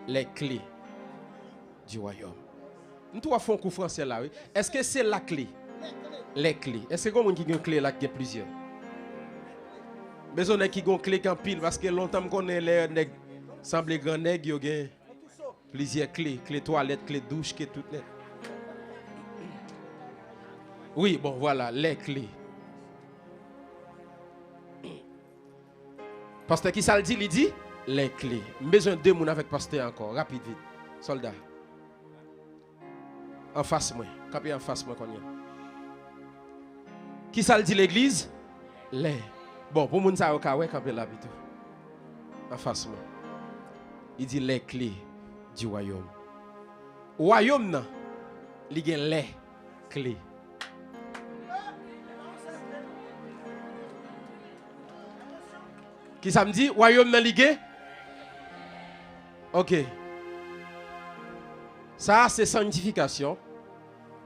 les clés du royaume. M tou ap fè yon kou franse la, wi. Èske se lakle? Lèkle. Èske gen moun ki gen kle la ki gen plizyè? Bezwen nèg ki gen kle ki anpil, paske lontan m konnen lè nèg sanble gran nèg, yo gen plizyè kle. Kle twalèt, kle douch, kle tout nèt. Wi, bon, vwala, lèkle. Pastè, ki sa l di? Li di, lèkle. M bezwen de moun avèk pastè ankò, rapid, vit. Sòlda. Anfas mwen. Kanpe anfas mwen kounye a. Ki sa l di legliz? Lè. Bon, pou moun sa yo ka wè, kanpe la pito. Anfas mwen. Li di, les clés du royaume. Wayòm nan, li gen lè kle. Ki sa m di? Wayòm nan li gen? Ok. Sa a se sanntifikasyon.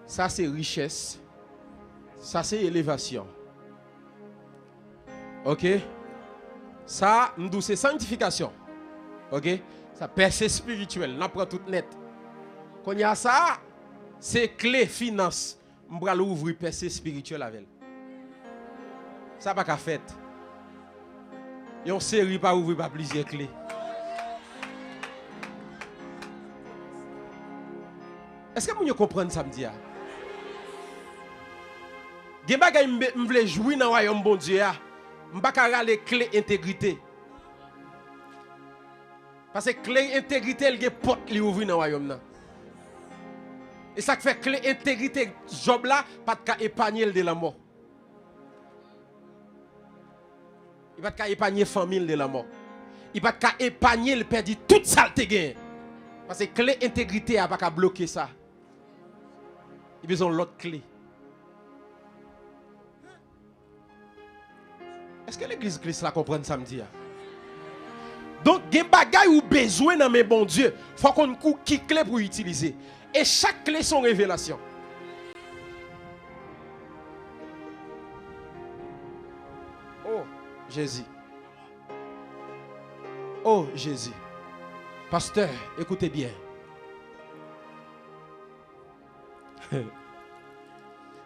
Sa se richès. Sa se elevasyon. Ok? Sa a, m di w se sanntifikasyon. Ok? Sa pèse espirityèl, n ap pran tout nèt. Kounye a sa a, se kle finans. M pral ouvri pèse espirityèl avè l. Sa pa ka fèt. Yon seri pa ouvri pa plizyè kle. Èske moun yo konprann sa m di a? Gen bagay m be-, m vle jwi nan wayòm Bondye a. M pa ka rale kle entegrite. Paske kle entegrite, l gen pòt li ouvri nan wayòm nan. E sa k fè kle entegrite Jòb la pa t ka epanye l de lanmò. Li pa t ka epanye fanmi l de lanmò. Li pa t ka epanye l pèdi tout sa l te genyen. Paske kle entegrite a pa ka bloke sa. Li bezwen yon lòt kle. Èske legliz Kris la konprann sa m di a? Donk, gen bagay ou bezwen nan men Bondye. Fò w konn kou ki kle pou w itilize. E chak kle se yon revelasyon. Oh, Jezi. Oh, Jezi. Pastè, ekoute byen.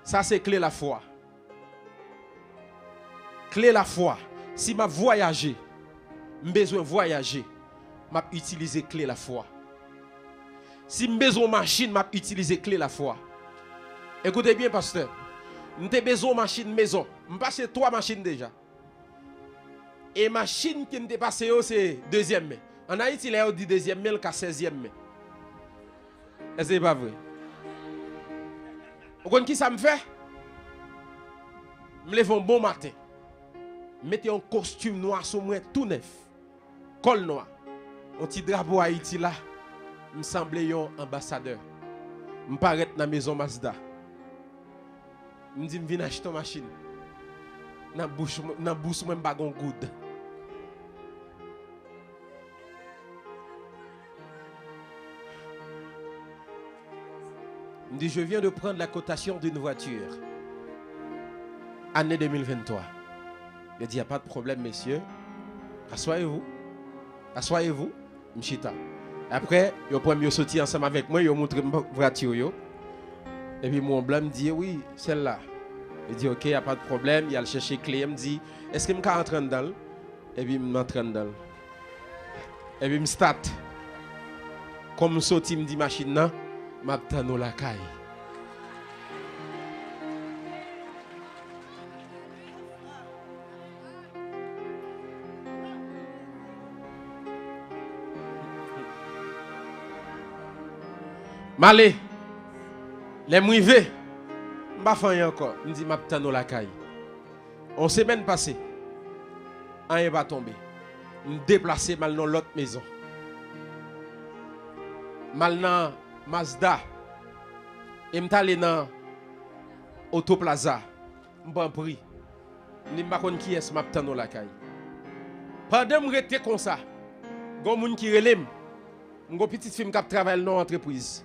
Sa se kle lafwa. Kle lafwa. Si m ap vwayaje, m bezwen vwayaje, m ap itilize kle lafwa. Si m bezwen yon machin, m ap itilize kle lafwa. Ekoute byen, pastè. M te bezwen yon machin mezon. M pase twa machin deja. E machin ke m te pase yo, se dezyèm men. Ann Ayiti, lè yo di dezyèm men, l ka sèzyèm men. Èske se pa vre? Ou konn ki sa m fè? M leve yon bon maten. M mete yon kostim nwa sou mwen, tou nèf. Kòl nwa. Yon ti drapo Ayiti la. M sanble yon anbasadè. M parèt nan mezon Mazda. M di m vin achte yon machin. Nan bouch mwen, nan bous mwen, m pa gon goud. M di, je viens de prendre la cotation d'une voiture. Année deux mille vingt-trois. Yo di, y a pas de problème, monsieur. Asseyez-vous. Asseyez-vous. M chita. Apre, yo pran m, yo soti ansanm avèk mwen, yo montre m vwati yo. Epi m wè yon blan, m di, wi, sèl la. Li di, ok, y a pas de problème. Y al chèche kle, m di, èske m ka antre anndan l? Epi m antre anndan l. Epi m start. Kon m soti, m di machin nan, "M ap tann ou lakay." M ale. Lè m rive, m pa fè anyen ankò. M di, "M ap tann ou lakay." On semèn pase, anyen pa tonbe. M deplase, m al nan lòt mezon. M al nan Mazda. E m t ale nan Auto Plaza. M pran pri. M di, "M pa konn kiyès m ap tann ou lakay." Pandan m rete konsa, gon moun ki rele m. M gon pitit fi m k ap travay nan yon antrepriz.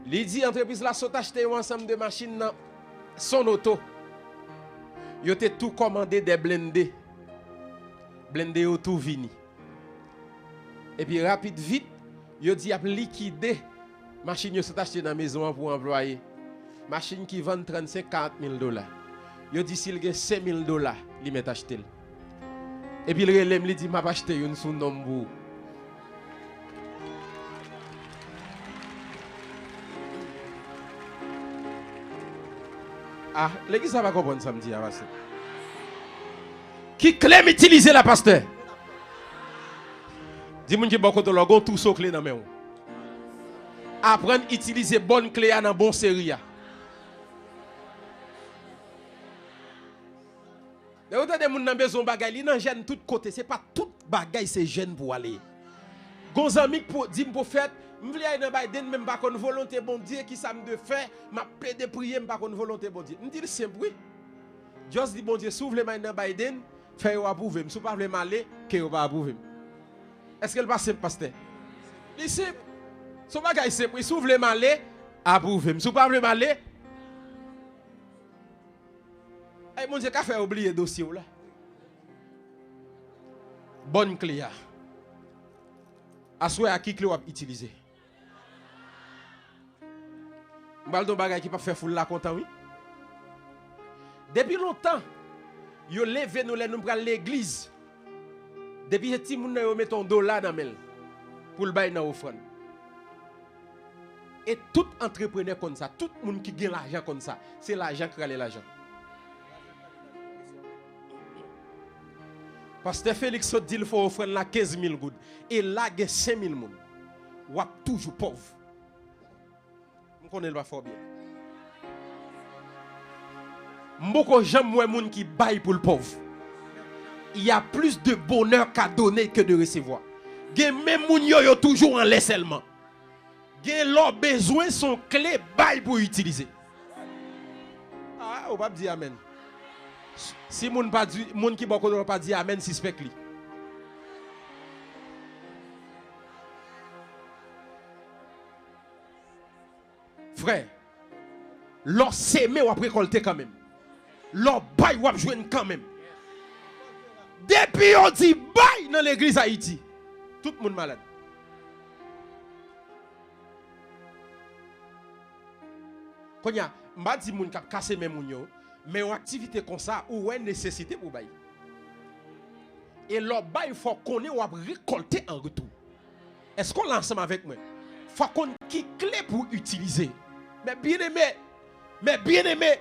Li di antrepriz la sot achte yon ansanm de machin nan Son Oto. Yo te tou kòmande de blende. Blende yo tou vini. Epi rapid vit, yo di y ap likide machin yo sot achte nan mezon an pou anplwaye. Machin ki vann trannsenk, karant mil dola. Yo di si l gen senk mil dola, li mèt achte l. Epi l rele m, li di, "M ap achte youn sou non m pou ou." Ah, legliz sa pa konprann sa m di a, pastè. Ki kle m itilize la, pastè? Di moun ki bò kote w la, gon twouso kle nan men w. Aprann itilize bòn kle a nan bon seri a. Lè ou tande moun nan bezwen yon bagay, li nan jèn tout kote. Se pa tout bagay se jèn pou ale. Gon zanmi k pou, di m, "Pwofèt, m vle al nan Biden, men m pa konn volonte Bondye, kisa m dwe fè? M ap plede priye, m pa konn volonte Bondye." M di l, "Senp, wi. Just di Bondye, si w vle m al nan Biden, fè yo apwouve m. Si w pa vle m ale, ke yo pa apwouve m." Èske l pa senp, pastè? Li senp. Se yon bagay senp, wi. Si w vle m ale, apwouve m. Si w pa vle m ale, Ay, Bondye ka fè yo bliye dosye w la. Bòn kle a. Aswè a, ki kle w ap itilize? M pral di w bagay ki p ap fè foul la kontan, wi. Depi lontan, yo leve nou lè nou pral legliz. Depi se timoun nan, yo mete yon dola nan men l pou l bay nan ofrann. E tout antreprenè konn sa, tout moun ki gen lajan konn sa. Se lajan k rale lajan. Pastè Félix sot di l fè ofrann la kenz mil goud. E la gen senk mil moun. W ap toujou pòv. M konnen l pa fè w byen. M poko janm wè moun ki bay pou l pòv. Il y a plus de bonheur qu'à donner que de recevoir. Gen menm moun yo, yo toujou anlè sèlman. Gen lè w bezwen, se yon kle bay pou itilize. Ah, ou p ap di amèn. Si moun pa di, moun ki bò kote w pa di amèn, sispèk li. Frè, lè w seme, w ap rekòlte kanmenm. Lè w bay, w ap jwenn kanmenm. Depi yo di bay nan legliz Ayiti, tout moun malad. Kounye a, m pa di moun k ap kase men moun yo, men yon aktivite konsa, ou wè nesesite pou w bay. E lè w bay, fò w konnen w ap rekòlte an retou. Èske w la ansanm avèk mwen? Fò w konn ki kle pou w itilize. Mè byeneme, mè byeneme,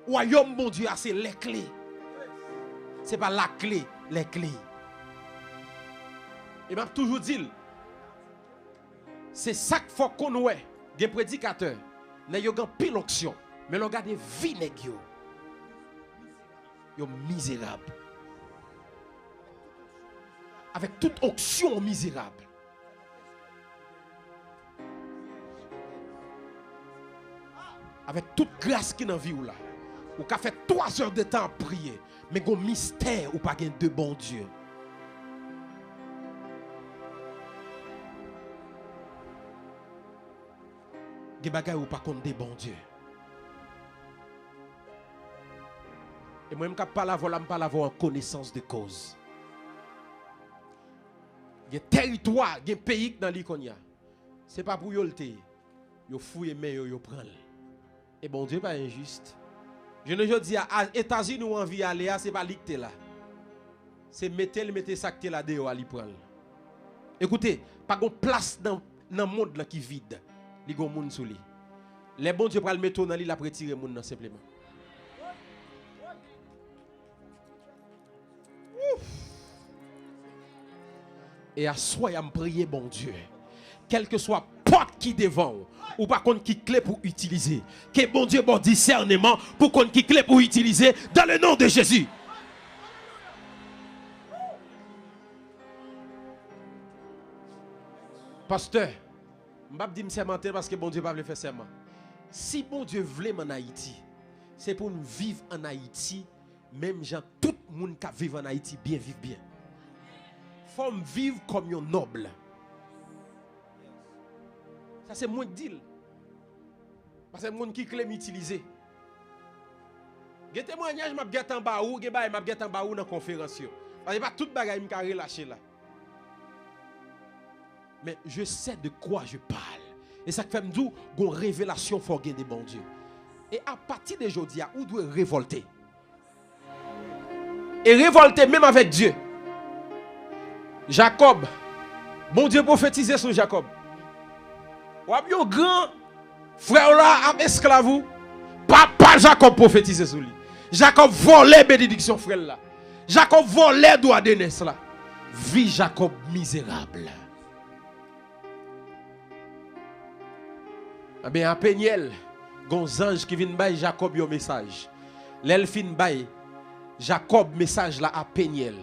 wayòm Bondye a se lèkle. Se pa lakle, lèkle. E m ap toujou di l, se sa k fè w konn wè gen predikatè, nèg yo gen anpil onksyon, men lè w gade vi nèg yo, yo mizerab. Avèk tout onksyon, w mizerab. Avèk tout gras ki nan vi w la, ou ka fè twa zè de tan ap priye, men gon mistè ou pa gen de Bondye. Gen bagay ou pa konn de Bondye. E mwen, m k ap pale avè w la, m pale avè w an konesans de koz. Gen tèritwa, gen peyi k nan li kounye a. Se pa pou yo l te ye. Yo fouye men yo, yo pran l. E Bondye pa enjis. Jounen jodi a, a Etazini ou anvi ale a, se pa li k te la. Se mete l mete sa k te la deyò a, li pran l. Ekoute, pa gon plas nan, nan mond lan ki vid. Li gon moun sou li. Lè Bondye pral mete w nan li, l ap retire moun nan senpleman. E aswè a, m priye Bondye, kèlkeswa pòt ki devan w, ou pa konn ki kle pou itilize. Ke Bondye ba w disèneman pou konn ki kle pou itilize, dans le nom de Jésus. Pastè, m p ap di m sèmante paske Bondye pa vle fè sèman. Si Bondye vle m ann Ayiti, se pou m viv ann Ayiti menm jan tout moun k ap viv ann Ayiti byen viv byen. Fò m viv kòm yon nòb. Sa se mwen k di l. Paske m konn ki kle m itilize. Gen temwayaj m ap gentan ba ou, gen bagay m ap gentan ba ou nan konferans yo. Paske pa tout bagay m ka relache la. Men je sais de quoi je parle. E sa k fè m di w, gon revelasyon fò w gen de Bondye. E apati de jodi a, ou dwe revòlte. E revòlte menm avèk Dye. Jakòb, Bondye pwofetize sou Jakòb. W ap yon gran, frè w la ap esklav ou. Papa Jakòb pwofetize sou li. Jakòb vòlè benediksyon frè l la. Jakòb vòlè dwa de nès la. Vi Jakòb mizerab. Ebyen, a Penyèl, gon zanj ki vin bay Jakòb yon mesaj. Lè l fin bay Jakòb mesaj la a Penyèl,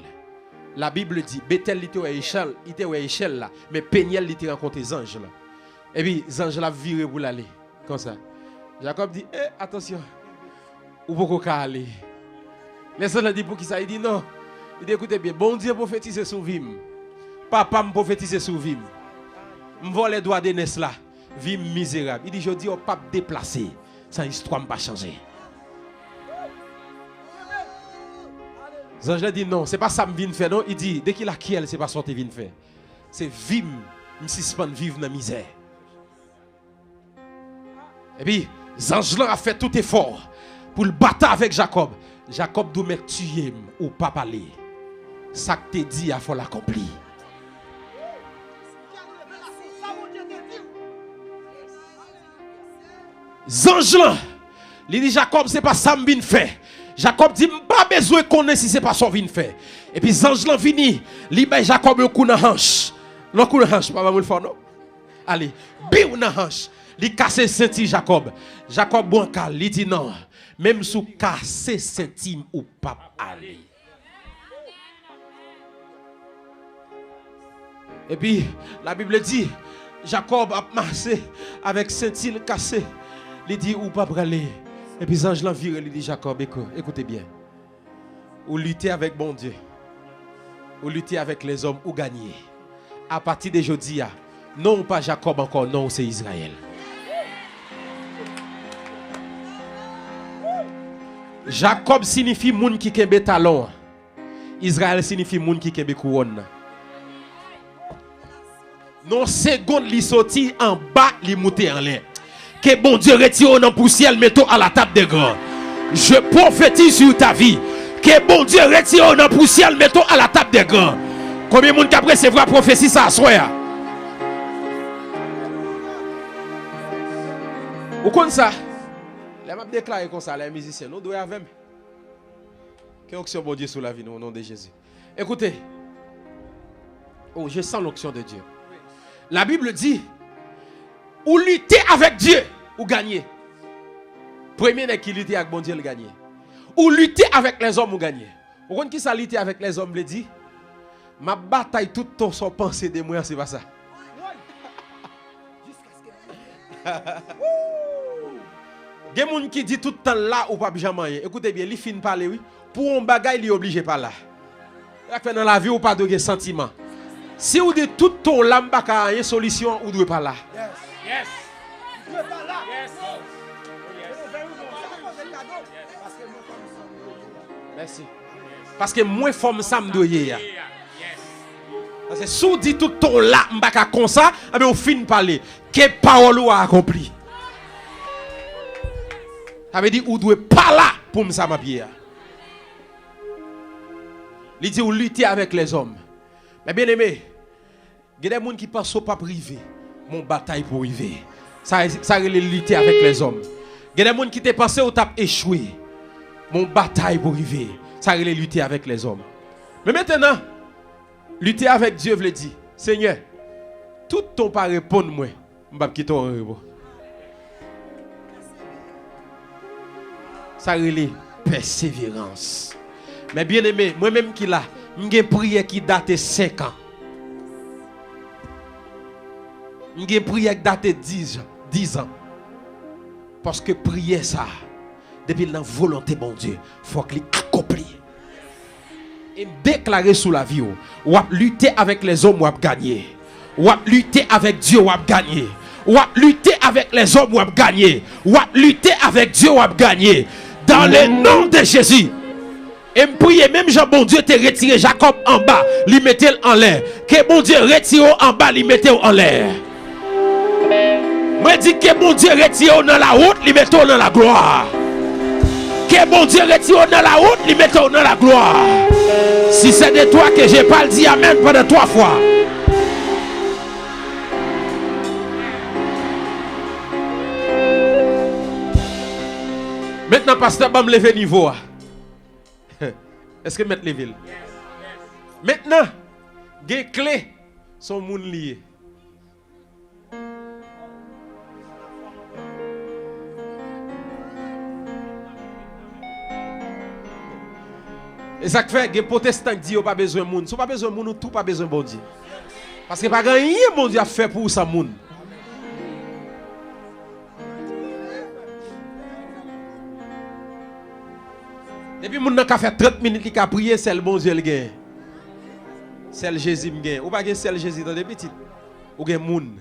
Labib di, Betèl li te wè echèl, li te wè echèl la, men Penyèl li te rankontre zanj la. Epi zanj la vire pou l ale, konsa. Jakòb di, e, atansyon, ou poko ka ale. Lè zanj la di, poukisa? Li di, non. Li di, ekoute byen, Bondye pwofetize sou vi m. Papa m pwofetize sou vi m. M vòlè dwa de nès la. Vi m mizerab. Li di, jodi a w p ap deplase san istwa m pa chanje. Zanj la di, non, se pa sa m vin fè, non. Li di, de ki lakyèl se pa sa w te vin fè? Se vi m, m sispann viv nan mizè. Epi, zanj lan ap fè tout efò pou l batay avèk Jakòb. Jakòb di w mèt tiye m, ou p ap ale. Sa k te di a fò l akonpli. Zanj lan, li di Jakòb, se pa sa m vin fè. Jakòb di, m pa bezwen konnen si se pa sa w vin fè. Epi zanj lan vini, li bay Jakòb yon kou nan hanch. Yon kou nan hanch, pa ban mwen l fò non. Ale, biw nan hanch. Li kase senti Jakòb. Jakòb bwanka l, li di, non, menm si w kase senti m, ou p ap ale. Epi, Labib di, Jakòb ap mache avèk senti l kase. Li di, ou pa prale. Epi zanj lan vire, li di Jakòb, ekou-, ekoute byen. Ou lite avèk Bondye. Ou lite avèk lèzòm, ou ganye. Apati de jodi a, non w pa Jakòb ankò, non w se Izrayèl. Jakòb siyifi moun ki kenbe talon an. Izrayèl siyifi moun ki kenbe kouwòn nan. Nan yon segonn, li soti anba, li moute anlè. Ke Bondye retire w nan pousyè l, mete w à la table des grands. Je prophétise sur ta vie. Ke Bondye retire w nan pousyè l, mete w à la table des grands. Konbyen moun k ap resevwa pwofesi sa aswè a? Ou konn sa? Lè m ap deklare konsa, lè mizisyen, nou dwe avè m. Ke onksyon Bondye sou lavi nou, o non de Jezi. Écoutez. Oh, je sens l'onction de Dieu. La Bible dit, ou lite avèk Dye, ou ganye. Premye nèg ki lite ak Bondye, l ganye. Ou lite avèk lèzòm, ou ganye. Ou konn ki sa lite avèk lèzòm vle di? M ap batay tout tan sa w panse de mwen an, se pa sa. Gen moun ki di tout tan l la, ou p ap janm anyen. Ekoute byen, li fin pale, wi. Pou yon bagay, li oblije pa la. Sa k fè nan lavi, ou pa dwe gen santiman. Si w di tout tan w la, m pa ka anyen, solisyon an, ou dwe pa la. Yes. Yes. Mèsi. Paske mwen fòm sa m dwe ye a. Paske si w di tout tan w la, m pa ka konsa, anben ou fin pale. Ke pawòl ou a akonpli. Sa vle di ou dwe pa la pou m sa m ap ye a. Li di ou lite avèk lèzòm. Men byeneme, Gen de moun ki panse w p ap rive, men w batay pou w rive. Sa, sa rele lite avèk lèzòm. Gen de moun ki te panse w t ap echwe, men w batay pou w rive. Sa rele lite avèk lèzòm. Men mentnan, lite avèk Dye vle di, Senyè, toutan w pa reponn mwen, m p ap kite w an repo. Sa rele pèseverans. Men byeneme, mwen menm ki la, m gen priyè ki date senk an. M gen priyè ki date diz, diz an. Paske priyè sa, depi l nan volonte Bondye, fòk li akonpli. E m deklare sou lavi w, w ap lite avèk lèzòm, w ap ganye. W ap lite avèk Dye, w ap ganye. W ap lite avèk lèzòm, w ap ganye. W ap lite avèk Dye, w ap ganye. Dans le nom de Jésus. E m priye, menm jan Bondye te retire Jakòb anba, li mete l anlè. Ke Bondye retire w anba, li mete w anlè. Mwen di ke Bondye retire w nan lawont, li mete w nan laglwa. Ke Bondye retire w nan lawont, li mete w nan laglwa. Si c'est de toi que je parle, di amèn pandan twa fwa. Mentnan, pastè, ban m leve nivo a. Èske m mèt leve l? Mentnan, gen kle, se yon moun li ye. E sa k fè gen pwotestan k di yo pa bezwen moun. Si w pa bezwen moun, ou tou pa bezwen Bondye. Paske pa gen anyen Bondye ap fè pou ou san moun. Depi moun nan ka fè trant minit li ka priye, sèl Bondye l genyen. Sèl Jezi m genyen. Ou pa gen sèl Jezi, tande pitit. Ou gen moun.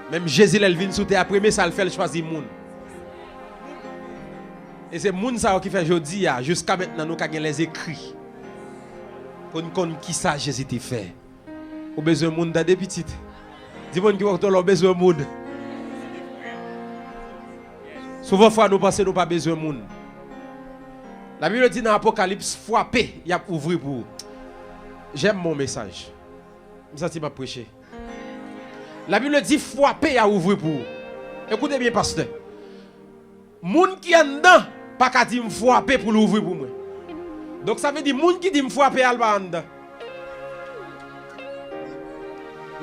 Menm Jezi, lè l vin sou tè a, premye sa l fè, l chwazi moun. E se moun sa yo ki fè jodi a, jiska mentnan, nou ka gen lèzekri pou n konn kisa Jezi te fè. Ou bezwen moun, tande pitit. Di moun ki bò kote w la, ou bezwen moun. Souvan fwa, nou panse nou pa bezwen moun. Labib di nan Apokalips, frape, y ap ouvri pou ou. J'aime mon message. M santi m ap preche. Labib di, frape, y a ouvri pou ou. Ekoute byen, pastè. Moun ki anndan pa ka di m frape pou l ouvri pou mwen. Donk, sa vle di, moun ki di m frape a, l pa anndan.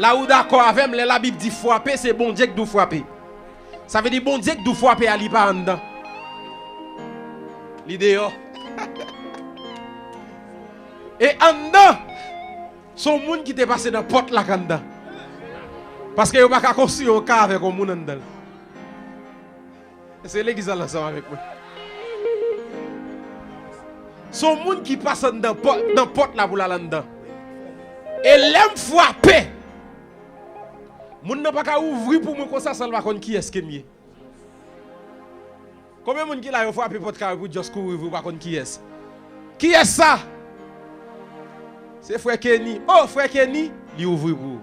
La ou dakò avè m, lè Labib di frape, se Bondye k di w frape. Sa vle di, Bondye k di w frape a, li pa anndan. Li deyò. E anndan, se yon moun ki te pase nan pòt la k anndan. Paske yo pa ka konstwi yon ka avèk yon moun anndan l. Èske legliz la la ansanm avèk mwen? Se yon moun ki pase anndan pò-, nan pòt la pou l al anndan. E lè m frape, moun nan pa ka ouvri pou mwen konsa san l pa konn kiyès ke m ye. Konbyen moun ki la yo frape pòt kay yo pou just kouri ouvri, ou pa konn kiyès? Kiyès sa? Se frè Kenny. Oh, frè Kenny, li ouvri pou ou.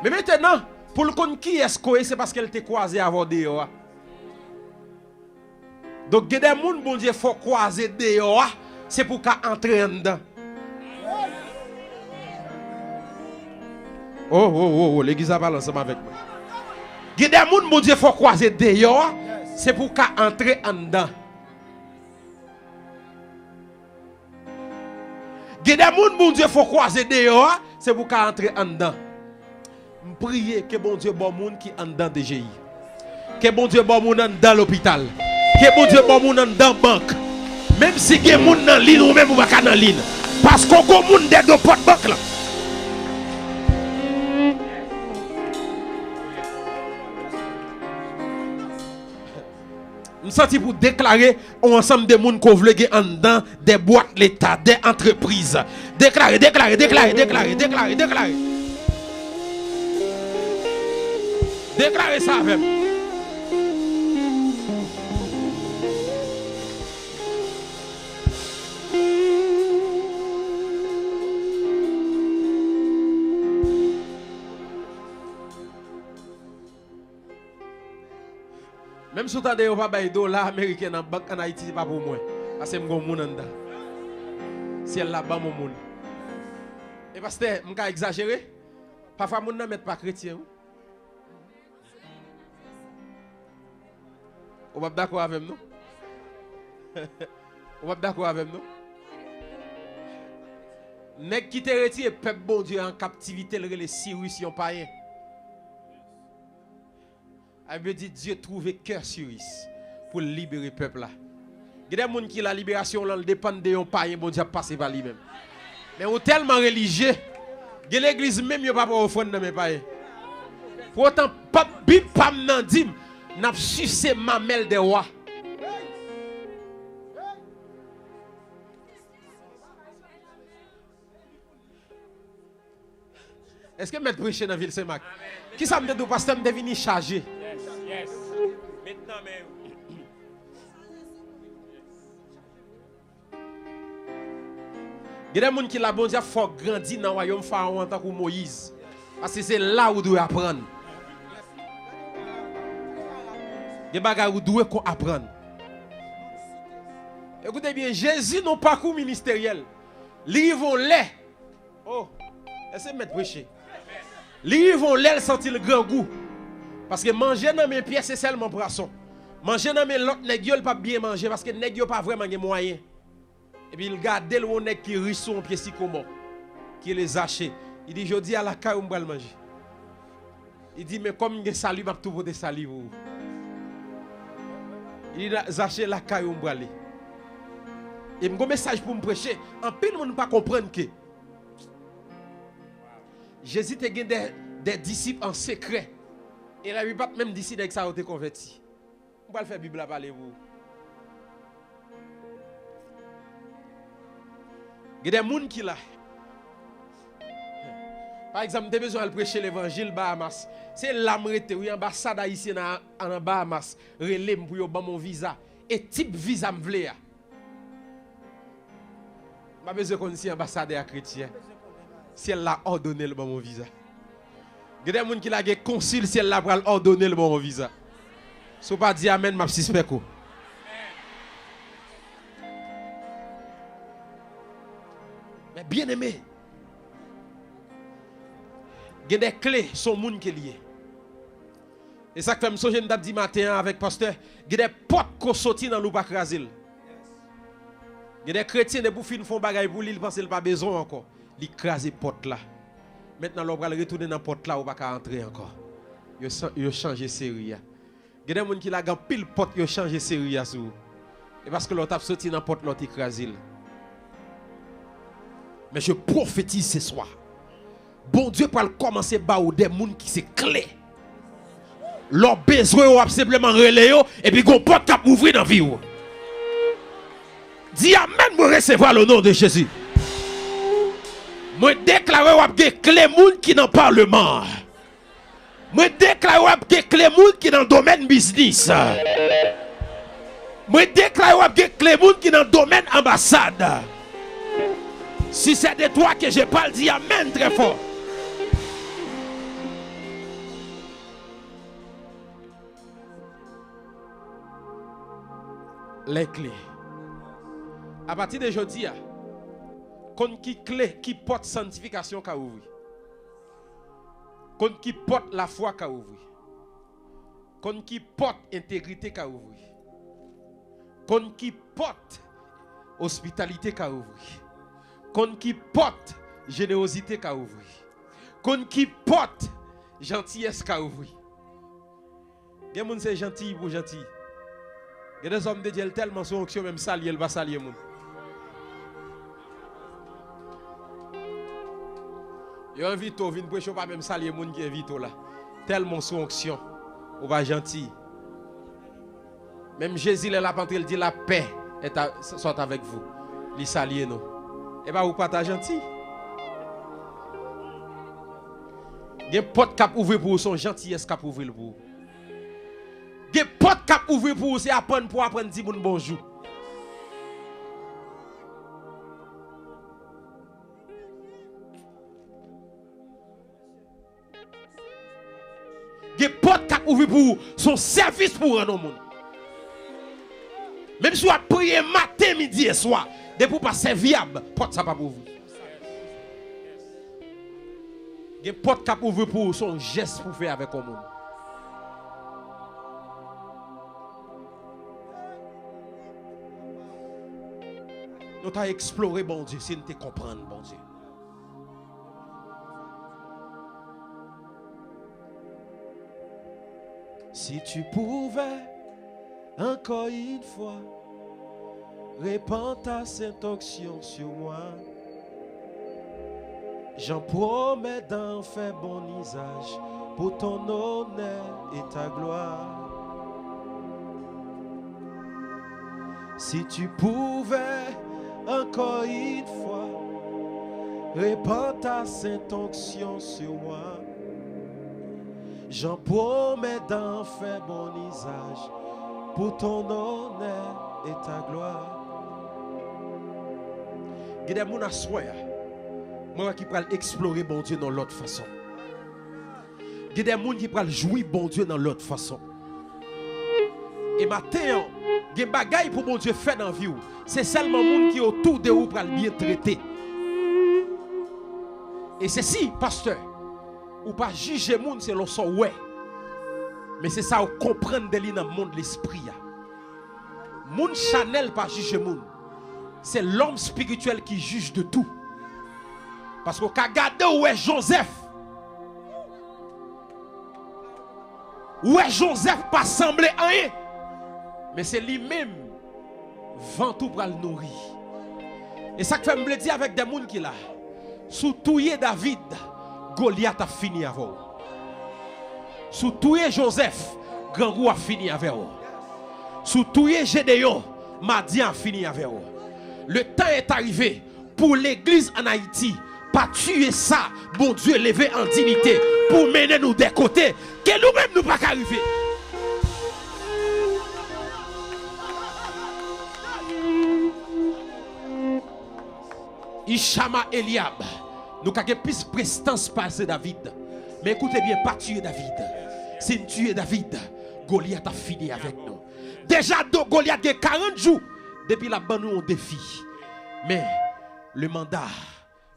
Men mentnan, pou l konn kiyès ke w ye, se paske l te kwaze avè w deyò a. Donk, gen de moun Bondye fè w kwaze deyò a, se pou w ka antre anndan. Oh, oh, oh, oh, legliz la pale ansanm avèk mwen. Gen de moun Bondye fè w kwaze deyò a, se pou w ka antre anndan. Gen de moun Bondye fè w kwaze deyò a, se pou w ka antre anndan. M priye ke Bondye ba w moun ki anndan D G I. Ke Bondye ba w moun anndan lopital. Ke Bondye ba w moun anndan bank. Menm si gen moun nan liy, ou menm ou pa ka nan liy. Paske w gon moun dèyè do pòt bank lan. M santi pou deklare yon ansanm de moun ke w vle gen anndan de bwat leta, de antrepriz. Deklare, deklare, deklare, deklare, deklare, deklare. Deklare sa avè m. Menm si w tande yo pa bay dola ameriken nan bank ann Ayiti, se pa pou mwen. Paske m gon moun anndan. Syèl la ban m yon moun. E pastè, m ka egzajere? Pafwa moun nan mèt pa kretyen, wi. Ou p ap dakò avè m, non? Ou p ap dakò avè m, non? Nèg ki te retire pèp Bondye an kaptivite, l rele Siris, yon payen. Labib di, Dye twouve kè Siris pou l libere pèp la. Gen de moun ki la, liberasyon w lan, l depann de yon payen, Bondye ap pase pa li menm. Men ou tèlman relijye, gen legliz menm yo pa pran ofrann nan men payen. Poutan, pa, Bib pa m nan di m, n ap sise mamèl dè wa. Èske m mèt preche nan vil Senmak? Kisa m te di w, pastè, m te vini chaje. Yes, yes. Met nan men yo. Gen de moun ki la, Bondye ap fè w grandi nan wayòm Farawon an tankou Moyiz. Paske se la ou dwe aprann. Gen bagay ou dwe ko aprann. Ekoute byen, Jezi nan pakou ministeryèl, li rive yon lè. Oh, èske m mèt preche? Li rive yon lè l santi l grangou. Paske manje nan men Pyè se sèlman pwason. Manje nan men lòt nèg yo, l p ap byen manje paske nèg yo pa vrèman gen mwayen. Epi l gade l wè yon nèg ki rich sou yon pye sikomò, ki rele Zache. Li di, "Jodi a lakay ou m pral manje." Li di, "Men kòm m gen sali, m ap tou pote sali pou ou." Li di, "Zache, lakay ou m prale." E m gon mesaj pou m preche. Anpil moun pa konprann ke Jezi te gen de, de disip an sekrè. E Labib pa t menm di si nèg sa yo te konvèti. M pral fè Bib la pale pou ou. Gen de moun ki la. Pa egzanp, m te bezwen al preche levanjil Bahamas. Se la m rete, wi, anbasad ayisyen an, an Bahamas rele m pou yo ban m yon viza. E tip viza m vle a. M pa bezwen konn si anbasadè a kretyen. Syèl la òdone l ban m yon viza. Gen de moun ki la gen konsil, syèl la pral òdone l ban m yon viza. Si w pa di amèn, m ap sispèk ou. Men byeneme, gen de kle, se yon moun ke l ye. E sa k fè m sonje m t ap di maten an avèk pastè, gen de pòt ke w soti nan l ou pa kraze l. Gen de kretyen, depi w fin fè yon bagay pou li, li panse l pa bezwen w ankò. Li kraze pòt la. Mentnan, lè w pral retounen nan pòt la, ou pa ka antre ankò. Yo san-, yo chanje seri a. Gen de moun ki lage anpil pòt, yo chanje seri a sou ou. E paske lè w t ap soti nan pòt la, w te kraze l. Men je pwofetize se swa. Bondye pral kòmanse ba ou de moun ki se kle. Lè w bezwen yo, w ap senpleman rele yo, epi gon pòt k ap ouvri nan vi w. Di amèn, mwen resevwa l o non de Jezi. Mwen deklare w ap gen kle moun ki nan palman an. Mwen deklare w ap gen kle moun ki nan domèn biznis. Mwen deklare w ap gen kle moun ki nan domèn anbasad. Si se de twa ke je pale, di amèn trè fò. Lè kle. Apati de jodi a, konn ki kle, ki pòt sanntifikasyon ka ouvri. Konn ki pòt lafwa ka ouvri. Konn ki pòt entegrite ka ouvri. Konn ki pòt ospitalite ka ouvri. Konn ki pòt jenerozite ka ouvri. Konn ki pòt jantiyès ka ouvri. Gen moun se jantiy pou jantiy. Gen de zòm de Dye, l tèlman sou onksyon, menm salye, l pa salye moun. Yo envite w vin preche, w pa menm salye moun ki envite w la. Tèlman w sou onksyon, ou pa jantiy. Menm Jezi, lè l ap antre, l di, "La paix est à, soit avec vous." Li salye nou. E pa ou pa ta jantiy. Gen pòt k ap ouvri pou ou, se yon jantiyès k ap ouvri l pou ou. Gen pòt k ap ouvri pou ou, se aprann pou w aprann di moun bonjou. Gen pòt k ap ouvri pou ou, se yon sèvis pou w rann yon moun. Menm si w ap priye maten, midi e swa, depi w pa sèvyab, pòt sa p ap ouvri. Gen pòt k ap ouvri pou ou, se yon jès pou fè avèk yon moun. Nou ta eksplore Bondye si n te konprann Bondye. Si tu pouvais encore une fois répandre ta sainte onction sur moi, j'en promets d'en faire bon usage pour ton honneur et ta gloire. Si tu pouvais encore une fois répandre ta sainte onction sur moi, j'en promets d'en faire bon usage pour ton honneur et ta gloire. Gen de moun aswè a, mwen wè ki pral eksplore Bondye nan lòt fason. Gen de moun ki pral jwi Bondye nan lòt fason. E maten an, gen bagay pou Bondye fè nan vi w. Se sèlman moun ki otou de ou pral byen trete. E se si, pastè, ou pa jije moun selon sa w wè, men se sa w konprann de li nan mond lespri a. Moun chanèl pa jije moun. Se lòm espirityèl ki jij de tou. Paske w ka gade, w wè Jozèf. Ou wè Jozèf pa sanble anyen. Men se li menm vant ou pral nouri. E sa k fè m vle di avèk de moun ki la, si w touye David, Golyat ap fini avè w. Si w touye Jozèf, grangou ap fini avè w. Si w touye Jedeyon, Madyan ap fini avè w. Le temps est arrivé pour l'église en Haïti. Pa tiye sa Bondye leve an diyite pou mennen nou de kote ke nou menm nou pa ka rive. Ishama Eliab, nou ka gen plis prestans pase David. Men ekoute byen, pa tiye David. Si n tiye David, Golyat ap fini avèk nou. Deja, do Golyat gen karant jou depi l ap ban nou yon defi. Men, le manda,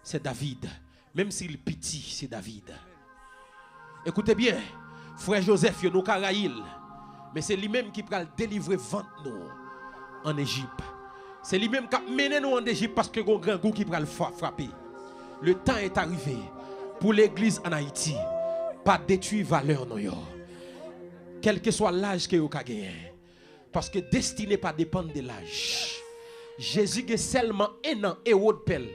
se David. Menm si l piti, se David. Ekoute byen, frè Jozèf yo, nou ka rayi l, men se li menm ki pral delivre vant nou an Ejip. Se li menm k ap mennen nou an Ejip paske gon grangou ki pral fra-, frape. Le temps est arrivé pour l'église en Haïti. Pa detwi valè nou yo. Kèlkeswa laj ke yo ka genyen. Paske destine pa depann de laj. Jezi gen sèlman en an, Ewòd pè l.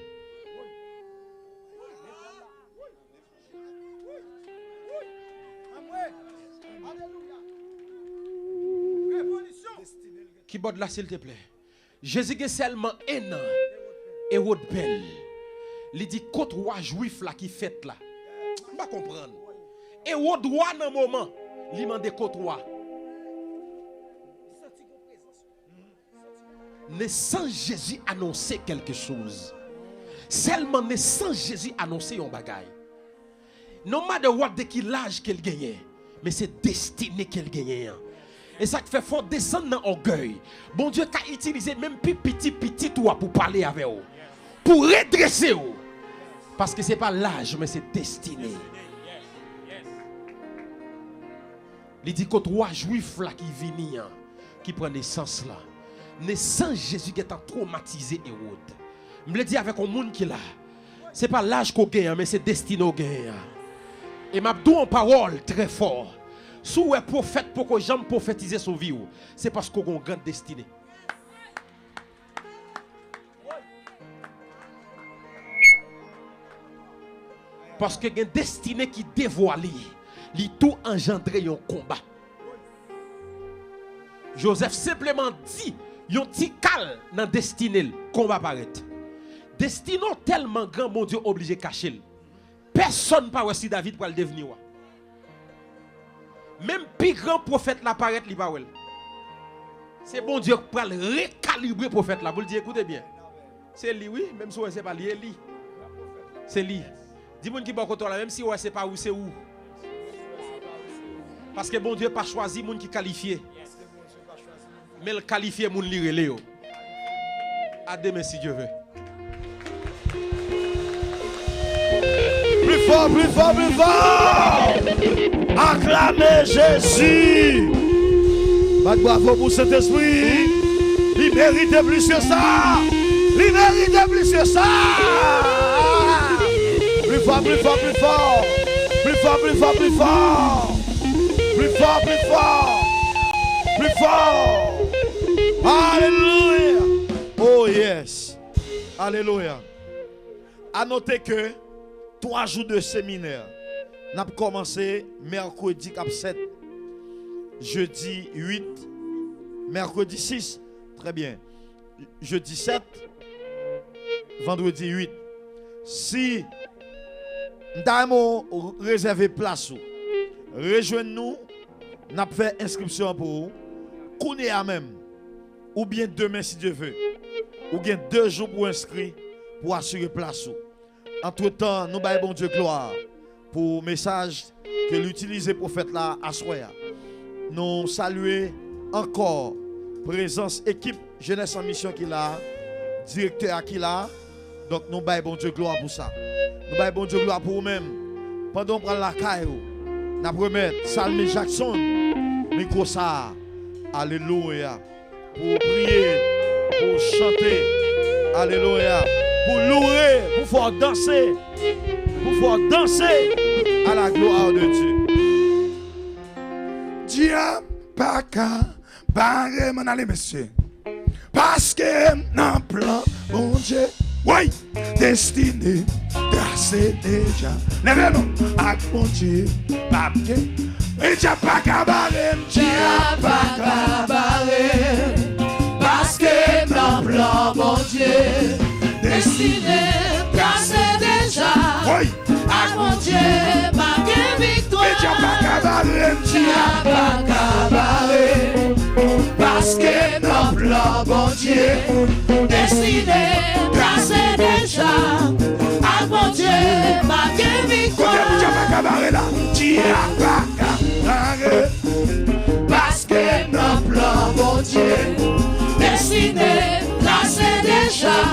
Kibòd la, silteplè. Jezi gen sèlman en an, Ewòd pè l. Li di, kot wa jwif la ki fèt la? M pa konprann. Ewòd wa nan moman, li mande kot wa. Nesans Jezi anonse kèlke choz. Sèlman nesans Jezi anonse yon bagay. No matter what de ki laj ke l genyen, men se destine ke l genyen an. E sa k fè fò w desann nan ògèy. Bondye ka itilize menm pi piti pitit ou a pou pale avè w, pou redrese w. Paske se pa laj, men se destine. Li di kot wa jwif la ki vini an, ki pran nesans lan. Nesans Jezi gentan twomatize Ewòd. M vle di avèk yon moun ki la, se pa laj ke w genyen an, men se destine w genyen an. E m ap di w yon pawòl trè fò. Si w wè pwofèt poko janm pwofetize sou vi w, se paske w gen yon gran destine. Paske gen destine ki devwale, li tou anjandre yon konba. Jozèf senpleman di yon ti kal nan destine l, konba parèt. Destine w tèlman gran, Bondye oblije kache l. Pèsonn pa wè si David pral devni wa. Menm pi gran pwofèt la parèt, li pa wè l. Se Bondye k pral rekalibre pwofèt la pou l di, ekoute byen. Se li wi, menm si w wè se pa li, e li. Se li. Di moun ki bò kote w la, menm si w wè se pa ou, se ou. Paske Bondye pa chwazi moun ki kalifye. Men l kalifye moun li rele yo. A demen si Dye ve. Pli Fò, pli fò, pli fò! Aklame Jezi! Bat bravo pou Sentespri! Li merite plis ke sa! Li merite plis ke sa! Pli fò, pli fò, pli fò! Pli fò, pli fò, pli fò! Pli fò, pli fò! Pli fò! Alelouya! Oh yes! Alelouya! A note ke twa jou de seminè, n ap kòmanse mèkredi k ap sèt, jedi uit, mèkredi sis, trè byen, jedi sèt, vandredi uit. Si m ta renmen w rezève plas ou, rejwenn nou, n ap fè enskripsyon an pou ou kounye a menm, oubyen demen si Dye ve. Ou gen de jou pou w enskri, pou w asire plas ou. Antretan, nou bay Bondye glwa pou mesaj ke l itilize pwofèt la aswè a. Nou salye ankò prezans ekip Jenès an Misyon ki la, direktè a ki la. Donk, nou bay Bondye glwa pou sa. Nou bay Bondye glwa pou ou menm. Pandan w pral lakay ou, n ap remèt Salmi Jackson mikwo sa a. Alelouya! Pou w priye, pou w chante. Alelouya! Pou w louwe, pou w fè w danse. Pou w fè w danse à la gloire de Dieu. Dyab pa ka bare m, ann ale, mesye. Paske m nan plan Bondye. Woy! Destine trase deja. Leve nou ak Bondye. Pa gen. E dyab pa ka bare m. Dyab pa ka bare m. Paske m nan plan Bondye. Destine trase deja. Woy! Ak Bondye, pa gen viktwa. Medya pa ka bare m, Dya pa ka bare m. Paske nan plan Bondye, destine trase deja. Ak Bondye, pa gen viktwa. Kote Medya pa ka bare la? Dya pa ka bare m. Paske nan plan Bondye, destine trase deja.